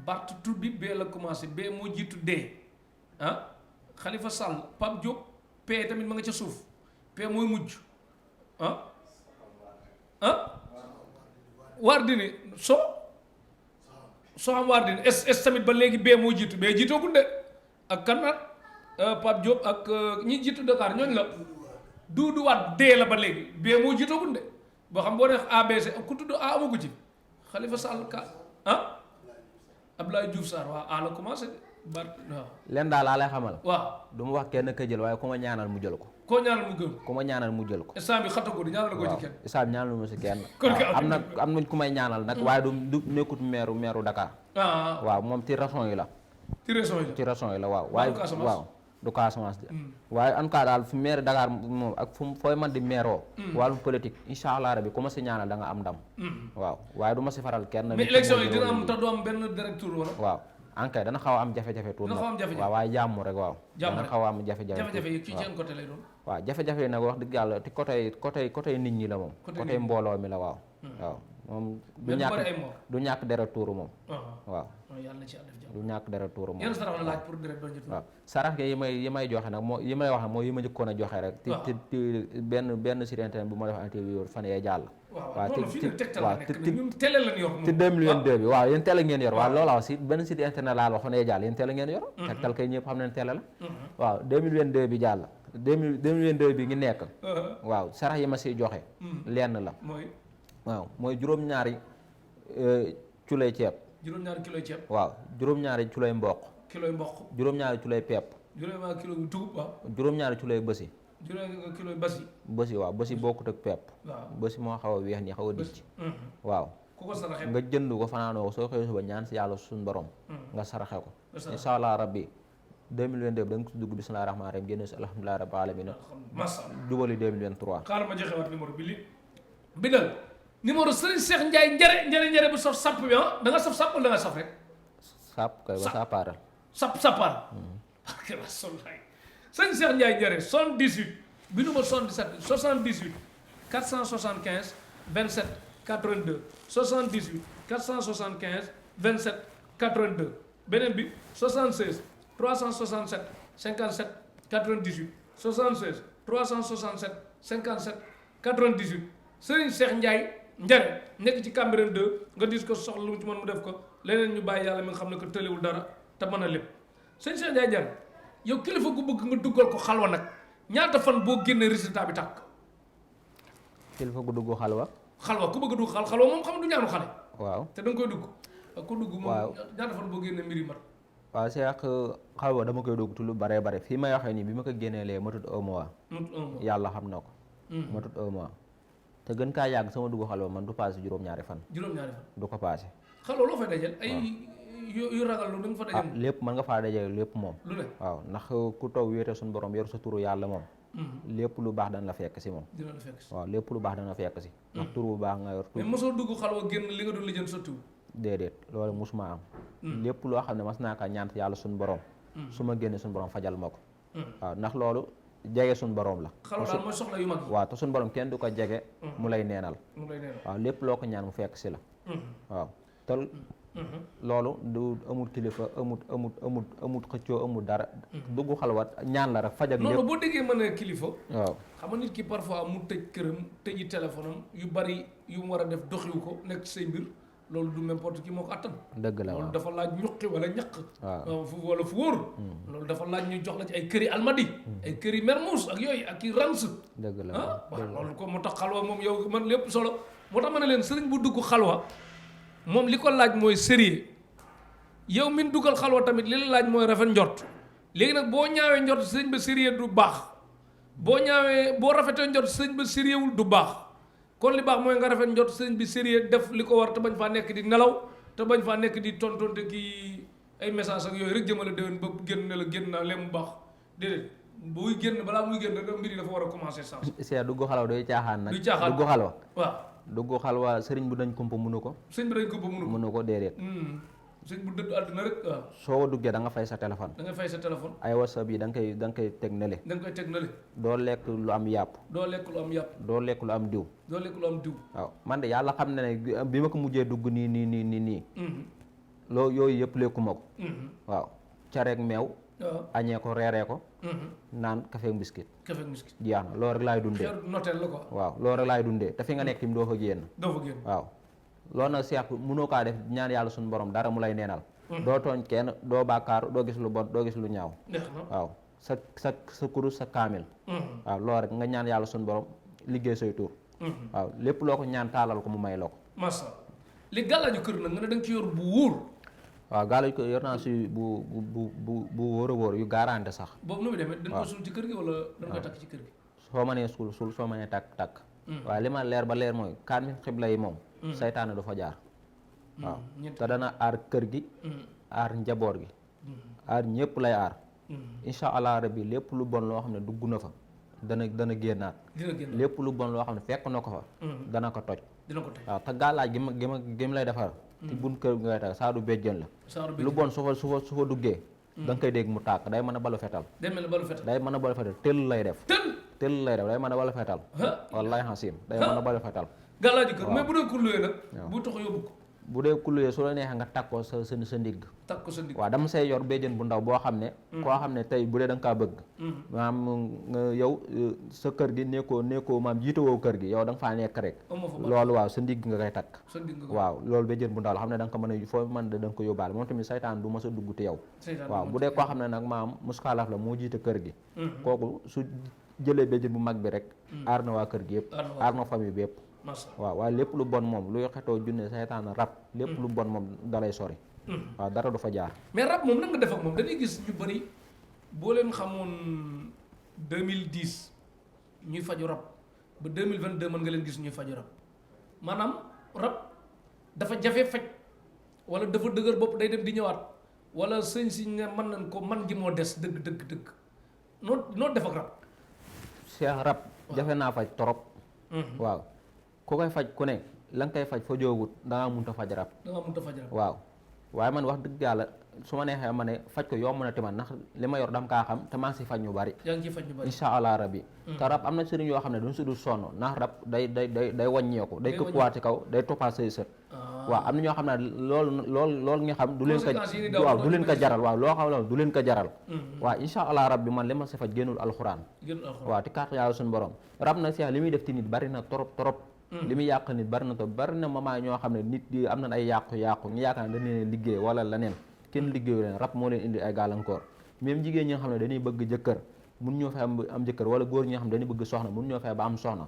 Bart tur bi bee la commencé bee moo jiitu dee Khalifa Sall Pape Diop P tamit ma nga ca suuf P mooy mujj ah Wardini so xam Wardini S tamit ba léegi B moo jiitu B jiitoogul de ak kanat Pape Diop ak ñi jiitu Dakar ñooñ la Doudou Wade D la ba léegi B moo jiitoogul de boo xam boo def ABC ku tudd A amagu ci Khalifa Sall ka Abdoulaye Diouf Sarr waaw A la commencé Bart waaw. leen daal laa lay xamal. waaw du mu wax kenn ka jël waaye ku ma ñaanal mu jël ko. koo ñaanal mu gën. ku ma ñaanal mu jël ko. instant bi xatagoo di ñaanal ko ci kenn. instant bi ñaanal ma si kenn. kon am nañ ku may ñaanal nag. waaye du nekkut meeru Dakar. waaw moom ci région yi la. ci région yi la waaw. waaye waaw du Casamance de. waaye en tout cas daal fu maire Dakar moom ak fu fooy man di meeroo. wàllum politique incha allah rabi ku ma si ñaanal da nga am ndam. waaw waaye du ma si faral kenn. mais élection yi dina am te du am benn directeur wala. waaw. ankay dana xaw a am jafe-jafe tuuti. waaw waaye jàmm rek waaw. dana xaw a am jafe-jafe yi ci seen côté lay doon. waaw jafe-jafe yi nag wax dëgg yàlla te côté nit ñi la moom. côté mbooloo mi la waaw. waaw moom du ñàkk deret tuuru moom. waaw yàlla na ci def jàmm. du ñàkk deret tuuru moom. yan sarax la laaj pour deret doon jot. waaw sarax yi may joxe nag moo yi may wax mooy yi ma njëkkoon a joxe rek. te benn site internet bu ma def interview fan yee jàll. waaw ñun télé lañ yor moom. te 2022 bi waaw yéen télé ngeen yor waaw loolu aussi benn site internet laa la wax fan yee jàll yéen télé ngeen yor. Tektal kay ñëpp xam nañ télé la. waaw 2022 bi jàll 2022 bi ngi nekk. waaw sarax yi ma siy joxe. lenn la. waaw mooy juróom-ñaari culay ceeb. juróom-ñaari kilo ceeb. waaw juróom-ñaari culay mboq. juróom-ñaari culay pepp. juróom-ñaari kilo dugub waaw. juróom-ñaari culay bësi. juróom-ñaari kilo basi. bësi waaw bësi bokkut ak pepp. waaw bësi moo xaw a weex nii xaw a dicc. waaw. ku ko saraxe nga jënd ko fanaanoo ko soo xëyee suba ñaan si yàlla suñu borom. nga saraxe ko. incha allah rabbi 2022 da nga ko dugg bismillahi rahmaani rahim génne si alhamdulillahi rabbil alamin. jubali 2023. xaaral ma joxe waat numéro bi li bindal numéro Serigne Cheikh Ndiaye njare bu saf sàpp bi da nga saf sàpp wala da nga saf rek. sàpp kay ba sàppaaral. sàppaar. ak Rasulullah Serigne Cheikh Ndiaye njare 78 bi numéro 77 78 475 27 82 78 475 27 82 beneen bi 76 367 57 98 76 367 57 98 Serigne Cheikh Ndiaye njare nekk ci Cambérène 2 nga dis ko soxla lu mu ci mën mu def ko leneen ñu bàyyi yàlla mi nga xam ne ko tëlewul dara te mën a lépp Serigne Cheikh Ndiaye njare yow kilifa gu bëgg nga duggal ko xalwa nag ñaata fan boo génnee résultat bi tàkk. kilifa gu dugg xalwa ku bëgg dugg xalwa moom xam du ñaanu xale. waaw te da nga koy dugg. ku dugg moom ñaata fan boo génnee mbiri mat. waaw Cheikh xalwa dama koy dugg tu lu bare fii may waxee nii bi ma ko génneelee matut un mois. yàlla xam na ko. matut un mois. te gën kaa yàgg sama dugg xalwa man du passé juróom-ñaari fan. du ko passé. xalwa loo fay dajal ay yu ragal lu nga fa dajal. lépp mën nga faa dajal lépp moom. lu ne waaw ndax ku toog wéete suñu borom yor sa turu yàlla moom. lépp lu baax dana la fekk si moom. dina la fekk si waaw lépp lu baax dana la fekk si. ndax tur bu baax nga yor. mais mosoo dugg xalwa génn li nga doon lijjën sottiwul. déedéet loolu mosuma am. lépp loo xam ne mas naa kaa ñaan yàlla suñu borom. su ma génne suñu borom fajal ma ko. waaw ndax loolu jege suñu borom la. xalwa daal mooy soxla yu mag yi. waaw te suñu borom kenn du ko jege. mu lay neenal. waaw lépp loo ko ñaan mu fekk si la. waaw te loolu du amul kilifa amut xëccoo amul dara. dugg xalwat ñaan la rek faj ak lépp. non boo déggee mën a kilifa. waaw xam nga nit ki parfois mu tëj këram tëji téléphone am yu bari yu mu war a def doxiwu ko nekk ci say mbir loolu du n'importe qui moo ko attan. dëgg la loolu dafa laaj ñuqi wala ñaq. waaw fu wala fu wóor. loolu dafa laaj ñu jox la ci ay këri almadi. ay këri mermous ak yooyu ak i rans. dëgg la waaw loolu ko moo tax xalwa moom yow man lépp solo moo tax ma ne leen sëriñ bu dugg xalwa moom li ko laaj mooy sérieux yow min dugal xalwa tamit li la laaj mooy rafet njort léegi nag boo ñaawee njort sëriñ ba sérieux du baax boo rafetee njort sëriñ ba sérieux wul du baax kon li baax mooy nga rafet njort sëriñ bi sérieux def li ko war te bañ faa nekk di nelaw te bañ faa nekk di tontonte kii ay message ak yooyu rek jëmale déwén ba génn ne la génn naa leen mu baax déedéet buy génn balaa muy génn mbir yi dafa war a commencer sens. c'est dugg xalwa doy caaxaan nag. du caaxaan dugg xalwa waaw. dugg xalwa sëriñ bu dañ kumpa mënu ko. sëriñ bu dañ kumpa mënu ko déedéet. sëriñ bu dëdd àdduna rek waaw. soo duggee da nga fay sa téléphone. da nga fay sa téléphone. ay WhatsApp yi da nga koy teg nele. da nga koy teg nele. doo lekk lu am yàpp. doo lekk lu am yàpp. doo lekk lu am diw. doo lekk lu am diw. waaw man de yàlla xam na ne bi ma ko mujjee dugg nii. loo yooyu yëpp lekkuma ko. waaw careeg meew waaw añee ko reeree ko naan café ak biscuit café miski jeex na loolu rek laay dundee xeer noteel la quoi waaw loolu rek laay dundee te fi nga nekk tim doo fa génn doo fa génn waaw loolu nag seex mënoo kaa def ñaan yàlla suñu borom dara mu lay neenal doo tooñ kenn doo bàkkaar doo gis lu bon doo gis lu ñaaw neex na waaw sa kurus sa kaamil waaw loolu rek nga ñaan yàlla suñu borom liggéey say tur waaw lépp loo ko ñaan taalal ko mu may la ko massa li gàllaaju kër nag nga ne da nga ci yor bu wóor waaw gaal ko yor naa si bu wóor a wóor yu garanté sax boobu nu muy demee dañ ko suul ci kër gi wala dañ koy takk ci kër gi soo mënee suul soo mënee takk waaye li ma leer ba leer mooy kaan min xibla yi moom saytaane du fa jaar waaw te dana aar kër gi aar njaboot gi aar ñëpp lay aar incha allah rabbi lépp lu bon loo xam ne dugg na fa dana génnaat dina génn lépp lu bon loo xam ne fekk na ko fa dana ko toj dina ko tey waaw te gàllaaj gi ma lay defar ci bunt kër gi ngay teg saa du béjjën la saaru lu bon su fa duggee da nga koy dégg mu tàkk day mën a balu fetal day mel ne balu fetal day mën a balu fetal tëll lay def tël tëll lay def day mën a balu fetal wallaay xasim day mën a balu fetal gàllaaju kër mais bu dee kulluwee nag bu tax yóbbu ko bu dee kuluyee su la neexee nga takk ko sa ndigg takk ko sa ndigg waaw dama say yor béjjën bu ndaw boo xam ne koo xam ne tey bu dee da nga kaa bëgg maam nga yow sa kër gi nekkoo maam jiitawoo kër gi yow da nga faa nekk rek amoo fa loolu waaw sa ndigg nga koy takk sa ndigg nga waaw loolu béjjën bu ndaw la xam ne da nga ko mën a foo mën da nga ko yóbbaale moom tamit saytaan du mës a dugg te yow seytaan waaw bu dee koo xam ne nag maam muskaalaf la moo jiite kër gi kooku su jëlee béjjën bu mag bi rek aar na waa kër gi yëpp aar na famille bi yëpp massa waaw waaye lépp lu bon moom luy xetoo junne saytaan rab lépp lu bon moom dalay sori waaw dara du fa jaar mais rab moom nan nga def ak moom dañuy gis ñu bëri boo leen xamoon 2010 ñuy faju rab ba 2022 mën nga leen gis ñuy faju rab maanaam rab dafa jafe faj wala dafa dëgër bopp day dem di ñëwaat wala sëñ si ne mën nañ ko man gi moo des dëgg noo def ak rab seex rab jafe naa faj torop waaw ku koy faj ku ne la nga koy faj fa joogut dangaa munta faj rab da nga mënut a faj rab waaw waaye man wax dëgg yàlla su ma neexee ma ne faj ko yomb na te man ndax li ma yor dam kaa xam te maa ngi si faj ñu bari yaa ngi ciy faj ñu bari incha allah rabbi te rab am na sëriñ yoo xam ne duñ si dul sonn ndax rab day wàññeeku day këppuwaat ci kaw day toppaat say sët waaw am na ñoo xam ne loolu nga xam du leen ko waaw du leen ko jaral waaw loo xam ne du leen ko jaral waaw incha allah rabbi man li ma si faj génnul alxuraan waaw te kàttan yàlla suñu borom rab na seex li muy def ci nit bari na torop li muy yàq nit bari na to bari na mama ñoo xam ne nit di am na ay yàqu-yàqu ñu yaakaar ne dañ leen liggéey wala leneen kenn liggéeyu leen rab moo leen indi ay gàllankoor même jigéen ñi nga xam ne dañuy bëgg jëkkër mun ñoo fexe am jëkkër wala góor ñi nga xam ne dañuy bëgg soxna mun ñoo fexe ba am soxna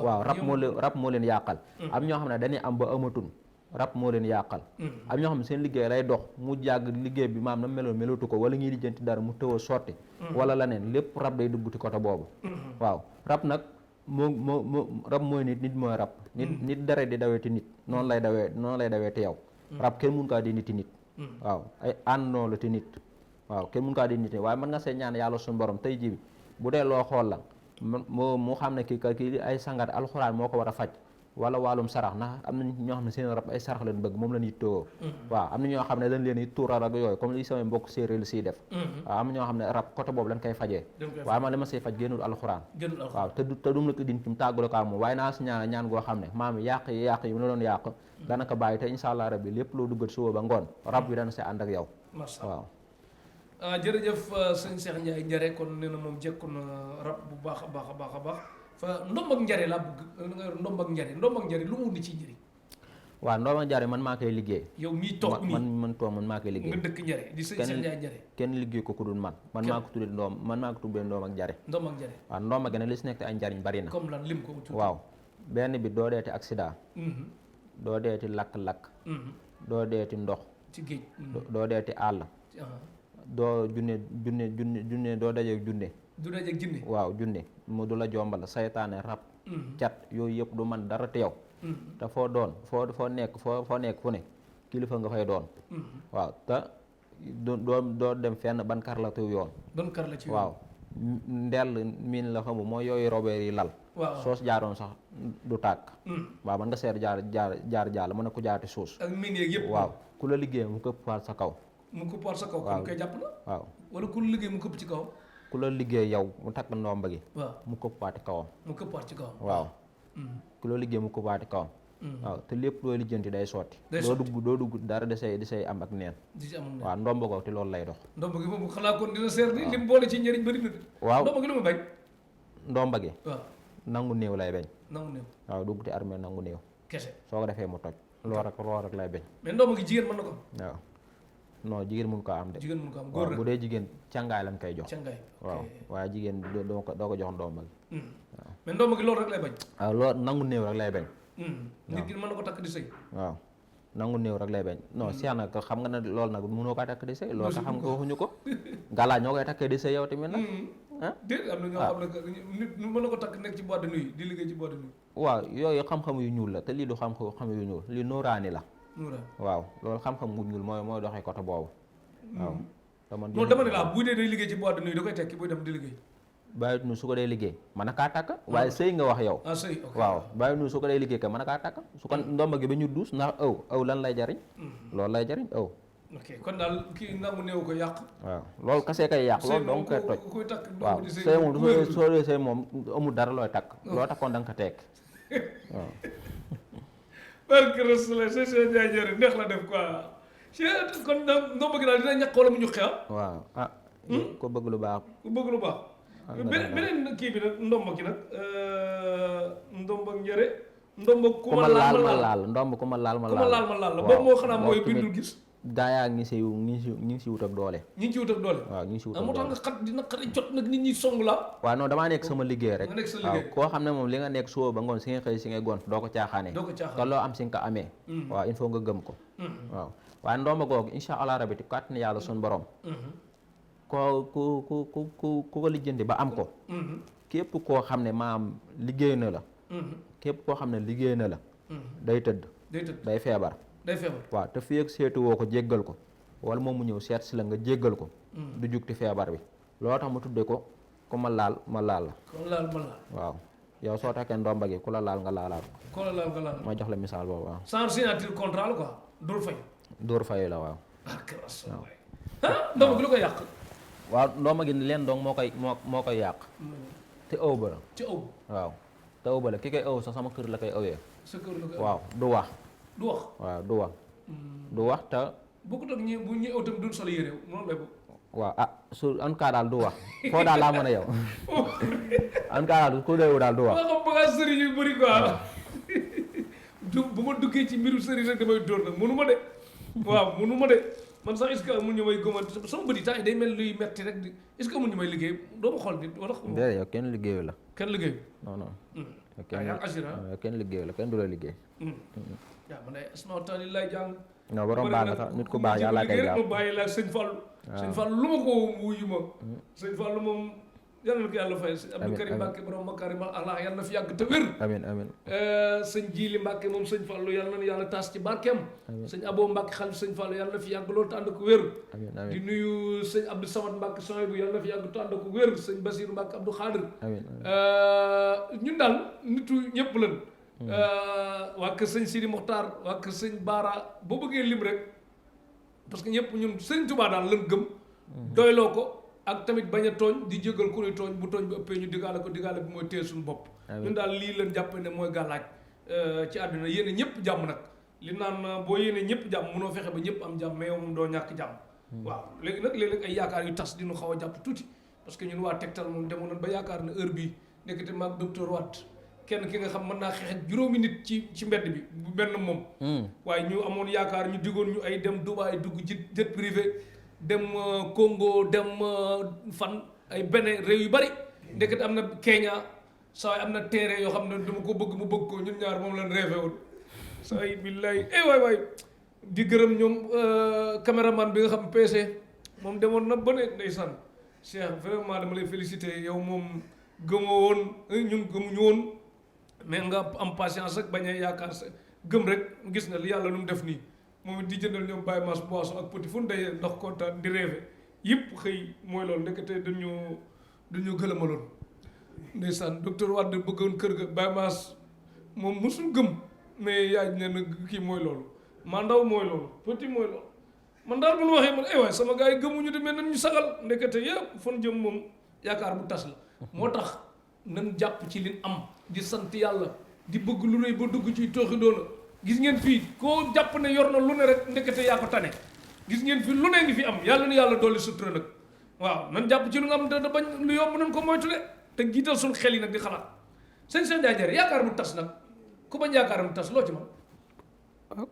waaw rab moo leen yàqal am ñoo xam ne dañuy am ba amatun rab moo leen yàqal am ñoo xam ne seen liggéey lay dox mu jàgg liggéey bi maam na meloon melatu ko wala ñuy lijjanti dara mu tëw a sotti wala leneen lépp rab day dugg ci côté boobu waaw rab nag rab mooy nit mooy rab nit dara di dawee ti nit noonu lay dawee te yow rab kenn mun kaa di niti nit waaw ay àndoo la ti nit waaw kenn mun kaa di nit waaye mën nga see ñaan yàlla suñu borom tey ji bu dee loo xool la mu xam ne kii ay sangat alxuraan moo ko war a faj wala wàllum sarax ndax am na ñoo xam ne seen rab ay sarax leen bëgg moom la ñuy tëwoo waaw am na ñoo xam ne dañ leen di tuural ak yooyu comme li samay mbokk séeréer li siy def waaw am na ñoo xam ne rab côté boobu lañ koy fajee waaye man li ma siy faj génnul alxuraan waaw te dum la ko din tim tàggale ko ak moom waaye naa si ñaan goo xam ne maam yàq yi mu la doon yàq dana ko bàyyi te insha allah rabbi lépp loo duggat suba ba ngoon rab bi dana si ànd ak yow waaw jërëjëf sëñ Cheikh Ndiaye Njare kon nee na moom jekku na rab bu baax a baax fa ndomb ak njare laa bëgg nga yor ndomb ak njare lu mu indi ci njëriñ waaw ndomb ak njare man maa koy liggéey yow mii toog nii man maa koy liggéey nga dëkk njare di sëñ Cheikh Ndiaye Njare kenn liggéey ko ku dul man maa ko tuddee ndoom ak njare waaw ndomb ak li si nekk ay njariñ bari na comme lan lim ko waaw benn bi doo deeti accident doo deeti lakk-lakk doo deeti ndox ci géej doo deeti àll doo junne doo dajeeg junne du dajeeg junne waaw junne mu du la jombal saytaane rab cat yooyu yëpp du man dara teew te foo doon foo nekk fu ne kilifa nga fay doon waaw te doo dem fenn ban kar la tew yoon waaw ndell miin la xamu mooy yooyu robeer yi lal soos jaaroon sax du tàkk waaw man nga seet jaar mën na ko jaati suus ak miin yeeg yëpp waaw ku la liggéey mu këpp faat sa kaw kon koy jàpp na waaw wala ku la liggéey mu këpp ci kaw ku la liggéey yow mu takk ndomba gi waaw mu këppaati kawam mu këppaat ci kawam waaw ku la liggéey mu këppaati kawam waaw te lépp looy lijjanti day sotti. day doo dugg dara di say am ak neen. di ci amul waaw ndomb ko te loolu lay dox. ndomb gi moom xanaa kon dina seer ni lim boole ci njëriñ bëri na de. waaw ndomb gi lu ma bañ. ndomba gi. waaw nangu néew lay bañ. nangu néew. waaw dugg te armée nangu néew. kese soo ko defee mu toj. lool rek lay bañ. mais ndomb gi jigéen mën na ko. waaw non jigéen mun ko am de. jigéen mun ko am waaw góor bu dee jigéen càngaay lañ koy jox. càngaay waaw waaye jigéen doo ko jox ndomba gi. waaw mais ndomb gi loolu rek lay bañ. waaw loolu nangu néew rek lay bañ. nit ki mën na ko takk di sëy. waaw nangu néew rek lay bañ non si nag xam nga ne loolu nag mënoo ko takk di sëy loolu sax xam nga waxuñu ko galaaj ñoo koy takkee di sëy yow tamit nag ah déet am na ñoo xam ne nit mën na ko takk nekk ci boîte de nuit di liggéey ci boîte de nuit. waaw yooyu xam-xam yu ñuul la te lii du xam-xam yu ñuul lii nooraani la waaw loolu xam-xam mu ñuul mooy doxee côté boobu waaw non dama ne laa bu dee day liggéey ci boîte de nuit da koy tekki buy dem di liggéey. bàyyi nu su ko dee liggéey mën na kaa takk waaye sëy nga wax yow. ah sëy ok waaw bàyyi nu su ko dee liggéey ka mën na kaa takk su ko ndomba gi ba ñu duus ndax aw lan lay jariñ loolu lay jariñ aw. ok kon daal kii nangu néew ko yàq. waaw loolu kasee koy yàq loolu dong koy toj. kuy takk waaw sëy moom soo dee sëy moom amul dara looy takk loo takkoon da nga ko tekk waaw. barke Rasulullah sëy sëy jaajëre neex la def quoi kon ndomba gi daal dina ñàkk wala mu ñu xeex. waaw ko bëgg lu baax. ku bëgg lu baax. beneen kii bi nag ndomba gi nag ndomba njëre ndomba ku ma laal ma laal ndomb ku ma laal ma ku ma laal ma laal la boobu moo xanaa mooy bindul gis daayaa ngi ngi si wut ak doole ñi ngi si wut ak doole waaw ñi ngi si wut ak moo doole tax nga xat dina xat jot nag nit ñi song la waaw non damaa nekk sama liggéey rek nga nekk sa waaw liggéey koo xam ne moom li nga nekk suba ba ngoon si nga xëy si ngay gont doo ko caaxaane doo ko caaxaan te loo am si nga ko amee waaw il faut nga gëm ko waaw waaye ndomba googu insha allah rabbi ti kàttan yàlla suñu borom ku ko lijjanti ba am ko képp koo xam ne maam liggéey na la képp koo xam ne liggéey na la day tëdd day feebar waaw te fii ak seetu woo ko jéggal ko wala moom mu ñëw seet si la nga jéggal ko du jugti feebar bi loo tax mu tudde ko ku ma laal ma laal la waaw yow soo takkee ndomba gi ku la laal nga laalaat ko la laal nga laal ma jox la misaal boobu waaw sans signature contrat la quoi dóor fay la waaw ndomba gi lu ko yàq waaw ndomba gi leen dong moo koy yàq te ëw ba la ci ëw waaw te ëw ba la ki koy ëw sax sama kër la koy ëwee sa kër la koy waaw du wax waaw du wax te bokkut ak ñi bu ñi ëw tam duñ sol yére noonu lay bokk waaw su en cas daal du wax foo daal laa mën a yow en cas daal ku déewu daal du wax nga xam bagage sëriñ yu bëri quoi bu ma duggee ci mbiru sëriñ rek damay dóor nag mënu ma de waaw mënu ma de man sax est-ce que amul ñu may gëmal sama bëri temps yi day mel luy metti rek di est-ce que amul ñu may liggéey doo ma xool nit wala déedéet yow kenn liggéeyu la kenn liggéey non non kenn liggéeyu la kenn du la liggéey waaw man ay asma taali lay jàng non borom baax na sax nit ku baax yàlla koy jàpp ma bàyyi la sëñ Fallou sëñ Fallou lu ma ko wuyu ma sëñ Fallou moom yal na ko yàlla fay sëñ Abdou Karim Mbacke borom Makarim Allah yal na fi yàgg te wér amiin sëñ Jili Mbacke moom sëñ Fallou yal na yàlla taas ci barkeem sëñ Abo Mbacke xalif sëñ Fallou yal na fi yàgg loolu te ànd ko wér di nuyu sëñ Abdou Samad Mbacke Sohaybou yal na fi yàgg te ànd ko wér sëñ Basirou Mbacke Abdou Khadir ñun daal nitu ñëpp lan waa kër sëñ Sidi Mokhtar waa kër sëñ Baara boo bëggee lim rek parce que ñëpp ñun sëñ Touba daal lan gëm doyloo ko ak tamit bañ a tooñ di jégal ku ñuy tooñ bu tooñ bi ëppee ñu digaale ko digaale bi mooy téye suñu bopp ñun daal lii leen jàpp ne mooy gàllaaj ci àdduna yéene ñëpp jàmm nag li naan boo yéene ñëpp jàmm mënoo fexe ba ñëpp am jàmm mais yow moom doo ñàkk jàmm waaw léegi nag léeg-léeg ay yaakaar yu tas dinu xaw a jàpp tuuti parce que ñun waa Tektal moom demoon nañ ba yaakaar ne heure bii nekkati maag docteur Watt kenn ki nga xam mën naa xeex ak juróomi nit ci mbedd bi bu benn moom waaye ñu amoon yaakaar ñu digoon ñu ay dem Dubaï dugg ci jet privé dem Congo dem fan ay beneen réew yu bari ndekete am na Kenya saa am na terrain yoo xam ne dama ko bëgg mu bëgg ko ñun ñaar moom leen rêvé woon saa yi billaay waay di gërëm ñoom caméraman bi nga xam PC moom demoon na ba ne ndeysaan Cheikh vraiment dama lay féliciter yow moom gëmoo woon ñun gëmuñu woon mais nga am patience ak bañ a yaakaar sa gëm rek gis nga li yàlla lu mu def nii moom it di jëndal ñoom Baye Mass boisson ak petit fu mu dayee ndox kontaan di rêvé yëpp xëy mooy loolu ndekete dañu gëlëmaloon ndeysaan docteur Wade bëggoon kër ga Baye Mass moom musul gëm mais yaay ne na kii mooy loolu mandaw mooy loolu petit mooy loolu man daal bu ñu waxee man waay sama gars yi gëmuñu demee nañ ñu sagal ndekete yëpp fan jëm moom yaakaar bu tas la moo tax nan jàpp ci liñ am di sant yàlla di bëgg lu rëy ba dugg ci tooxi doona gis ngeen fii koo jàpp ne yor na lu ne rek ndekete yaa ko tane gis ngeen fi lu ne ngi fi am yàlla na yàlla dolli sutura nag waaw nan jàpp ci lu nga am da bañ lu yomb nañ ko moytu de te jiital suñu xel yi nag di xalaat sëñ Cheikh Ndiaye Njare yaakaar bu tas nag ku bañ yaakaar bu tas loo ci man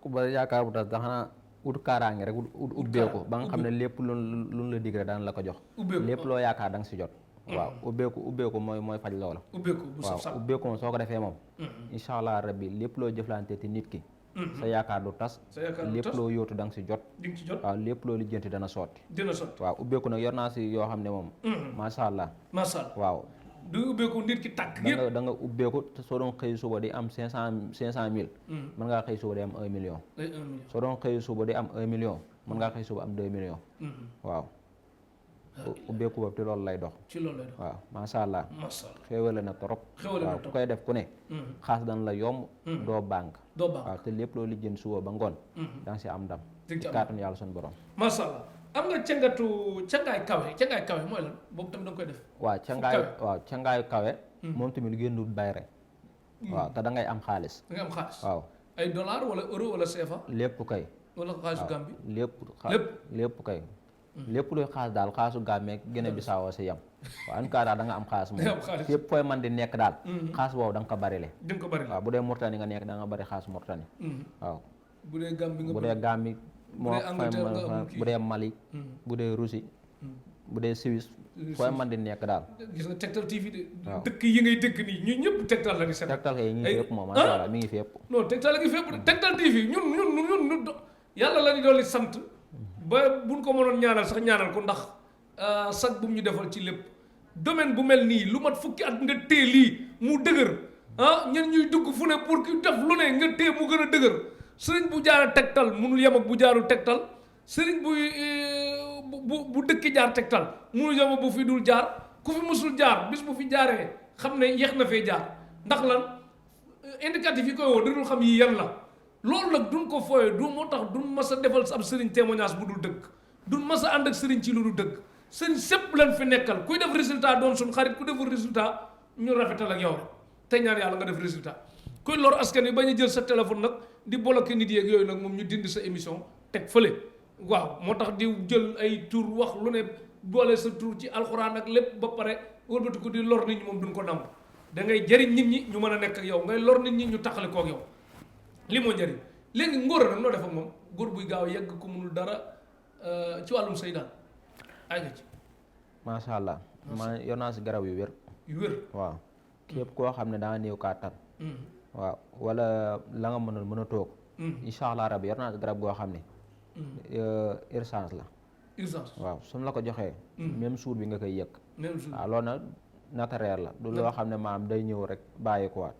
ku ba yaakaar bu tas da xanaa ut kaaraange rek ut ubbeeku ba nga xam ne lépp lu la dig rek daan la ko jox lépp loo yaakaar da nga si jot waaw ubbeeku mooy faj loola ubbeeku bu waaw saf ubbeeku moom soo ko defee moom incha allah rabbi lépp loo jëflante te nit ki sa yaakaar du tas lépp loo yóotu da nga si jot di nga ci jot waaw lépp loo lijjanti dana sotti dina sotti waaw ubbeeku nag yor naa si yoo xam ne moom macha allah macha allah waaw du ubbeeku nit ki tàkk da nga ubbeeku te soo doon xëy suba di am 500 000 mën ngaa xëy suba di am 1 million soo doon xëy suba di am 1 million mën ngaa xëy suba am 2 millions waaw ubbeeku boobu te loolu lay dox ci loolu lay dox waaw macha allah macha allah xéewale na trop waaw ku koy def ku ne xaas dana la yomb doo banque waaw te lépp loo lijjën suba ba ngoon da nga si am ndam ci kàttanu yàlla suñu borom macha allah am nga cangaay kawe mooy lan boobu tamit da nga koy def waaw cangaayu kawe moom tamit génnul bayre waaw te da ngay am xaalis da ngay am xaalis waaw ay dollar wala euro wala CFA lépp kay wala xaalisu Gambie lépp kay lépp luy xaas daal xaasu Gambie Guinée Bissau si yam waaw en tout cas daal da nga am xaas moom fépp fooy man di nekk daal xaas boobu da nga ko bari le waaw bu dee Mauritanie nga nekk da nga bari xaas Mauritanie waaw bu dee Gambie moo bu dee Mali bu dee Russie bu dee Suisse fooy man di nekk daal gis nga Tektal TV de dëkk yi ngay dëkk nii ñu ñëpp Tektal la di set Tektal kay ngi fépp moom masha Allah mi ngi fépp non Tektal la ngi fépp Tektal TV ñun yàlla la ñu dolli sant ba buñ ko mënoon ñaanal sax ñaanal ko ndax sag bu mu ñu defal ci lépp domaine bu mel nii lu mat fukki at nga téye lii mu dëgër ñen ñuy dugg fu ne pour ki def lu ne nga téye mu gën a dëgër sëriñ bu jaara Tektal munul yem ak bu jaarul Tektal sëriñ bu dëkki jaar Tektal munul yem ak bu fi dul jaar ku fi musul jaar bis bu fi jaaree xam ne yeex na fee jaar ndax lan indicatif yi koy woo dadul xam yi yan la loolu nag duñ ko fooyee du moo tax duñ mas a defal ab sëriñ témoignage bu dul dëgg duñ mas a ànd ak sëriñ ci lu dul dëgg sëriñ sépp leen fi nekkal kuy def résultat doon suñ xarit ku deful résultat ñu rafetal ak yow rek te ñaan yàlla nga def résultat kuy lor askan wi bañ a jël sa téléphone nag di bloqué nit yeeg yooyu nag moom ñu dindi sa émission teg fële waaw moo tax di jël ay tur wax lu ne boole sa tur ci alxuraan ak lépp ba pare wëlbati ko di lor nit ñi moom duñ ko nangu da ngay jëriñ nit ñi ñu mën a nekk ak yow ngay lor nit ñi ñu taxale kook yow li moo njëriñ léegi ngóor nag noo def ak moom góor buy gaaw yegg ko munul dara ci wàllum sëy daal ay nga ci macha allah ma yor naa si garab yu wér waaw képp koo xam ne daa néew kàttan waaw wala la nga mën a toog incha allah rabbi yor naa si garab goo xam ne urgence la waaw su la ko joxee même jour bi nga koy yëg waaw loolu nag naturel la du loo xam ne maam day ñëw rek bàyyi ko waat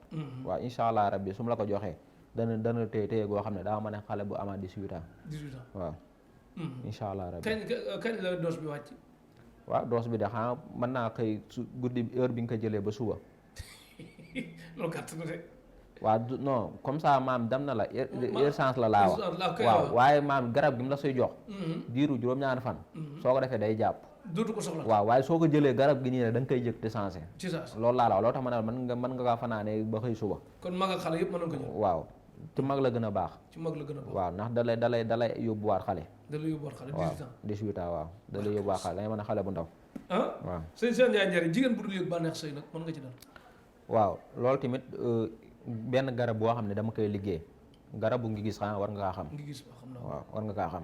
waaw incha allah rabbi su la ko joxee dana téye goo xam ne daa mën a xale bu amaat 18 ans waaw incha allah rabbi kañ la dose bi wàcc waaw dose bi de xanaa mën naa xëy su guddi heure bi nga ko jëlee ba suba loolu gàtt na de waaw non comme ça maam dem na la urgence la laa wax waaw waaye maam garab gi mu la suy jox diiru juróom-ñaari fan soo ko defee day jàpp dootu ko soxla waaw waaye soo ko jëlee garab gi nii ne da nga koy jëg te changé ci saa loolu laa la wax loolu tax ma ne mën nga kaa fanaane ba xëy suba kon mag ak xale yëpp mën nañ ko jël waaw ci mag la gën a baax ci mag la gën a baax waaw ndax dalay yóbbuwaat xale da lay yóbbuwaat xale 18 ans waaw da lay yóbbuwaat xale da ngay mën a xale bu ndaw waaw sëñ Cheikh Ndiaye Njare jigéen bu dul yëg bànneex sëy nag mën nga ci dal waaw loolu tamit benn garab boo xam ne dama koy liggéey garabu ngi gis xanaa war nga kaa xam waaw war nga kaa xam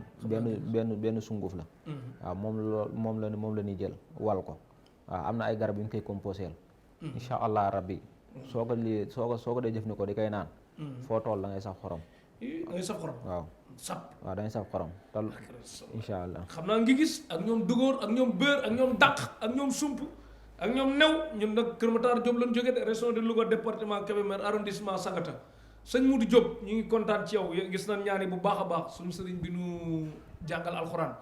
benn sunguf la waaw moom la ñuy jël wal ko waaw am na ay garab yu ñu koy composé insha allah rabbi soo ko dee jëfandikoo di koy naan foo tool da ngay saf xorom waaw da ngay saf xorom tal insha allah xam naa ngi gis ak ñoom dugóor ak ñoom beurre ak ñoom dàq ak ñoom sump ak ñoom new ñun nag Kër Matar Diop lañ jógee de région de Louga département Kébémer arrondissement Sagata sëñ Modou Diop ñu ngi kontaan ci yow gis nañ ñaani bu baax a baax suñu sëriñ bi nu jàngal alxuraan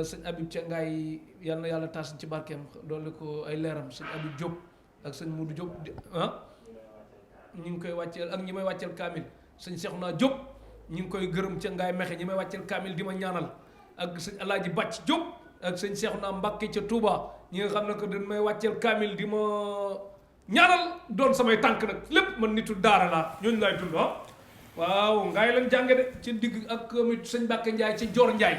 sëñ Habib Cengaay yal na yàlla taas ci barkeem doole ko ay leeram sëñ Habib Diop ak sëñ Modou Diop ñu ngi koy wàcceel ak ñi may wàcceel kaamil sëñ Cheikhouna Diop ñu ngi koy gërëm Cengaay mexe ñi may wàcceel kaamil di ma ñaanal ak sëñ Alaaji Bàcc Diop ak sëñ Cheikhouna Mbàkke ca Touba ñi nga xam ne que dañ may wàcceel kaamil di ma ñaanal doon samay tànk nag lépp man nitu daara laa ñooñu laay dund waaw ngaay lañ jànge de ci digg ak sëñ Mbàkke Njaay ci Joor Njaay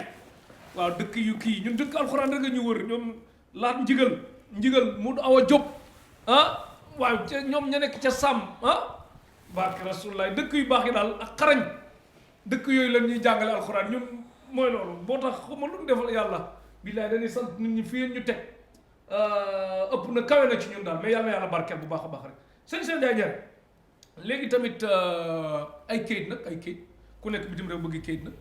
waaw dëkk yu kii ñun dëkk alxuraan rek a ñu wër ñoom laat njigal mu awa Jóob waaw ca ñoom ña nekk ca sàmm barke Rasulullah dëkk yu baax yi daal ak xarañ dëkk yooyu la ñuy jàngale alxuraan ñun mooy loolu boo tax xuma lu ñu defal yàlla billaay dañuy sant nit ñi fi ñu teg ëpp na kawe na ci ñun daal mais yàlla na yàlla barkeel bu baax a baax rek seen Njaay Njaay léegi tamit ay kayit nag ay kayit ku nekk bitim réew bëgg kayit nag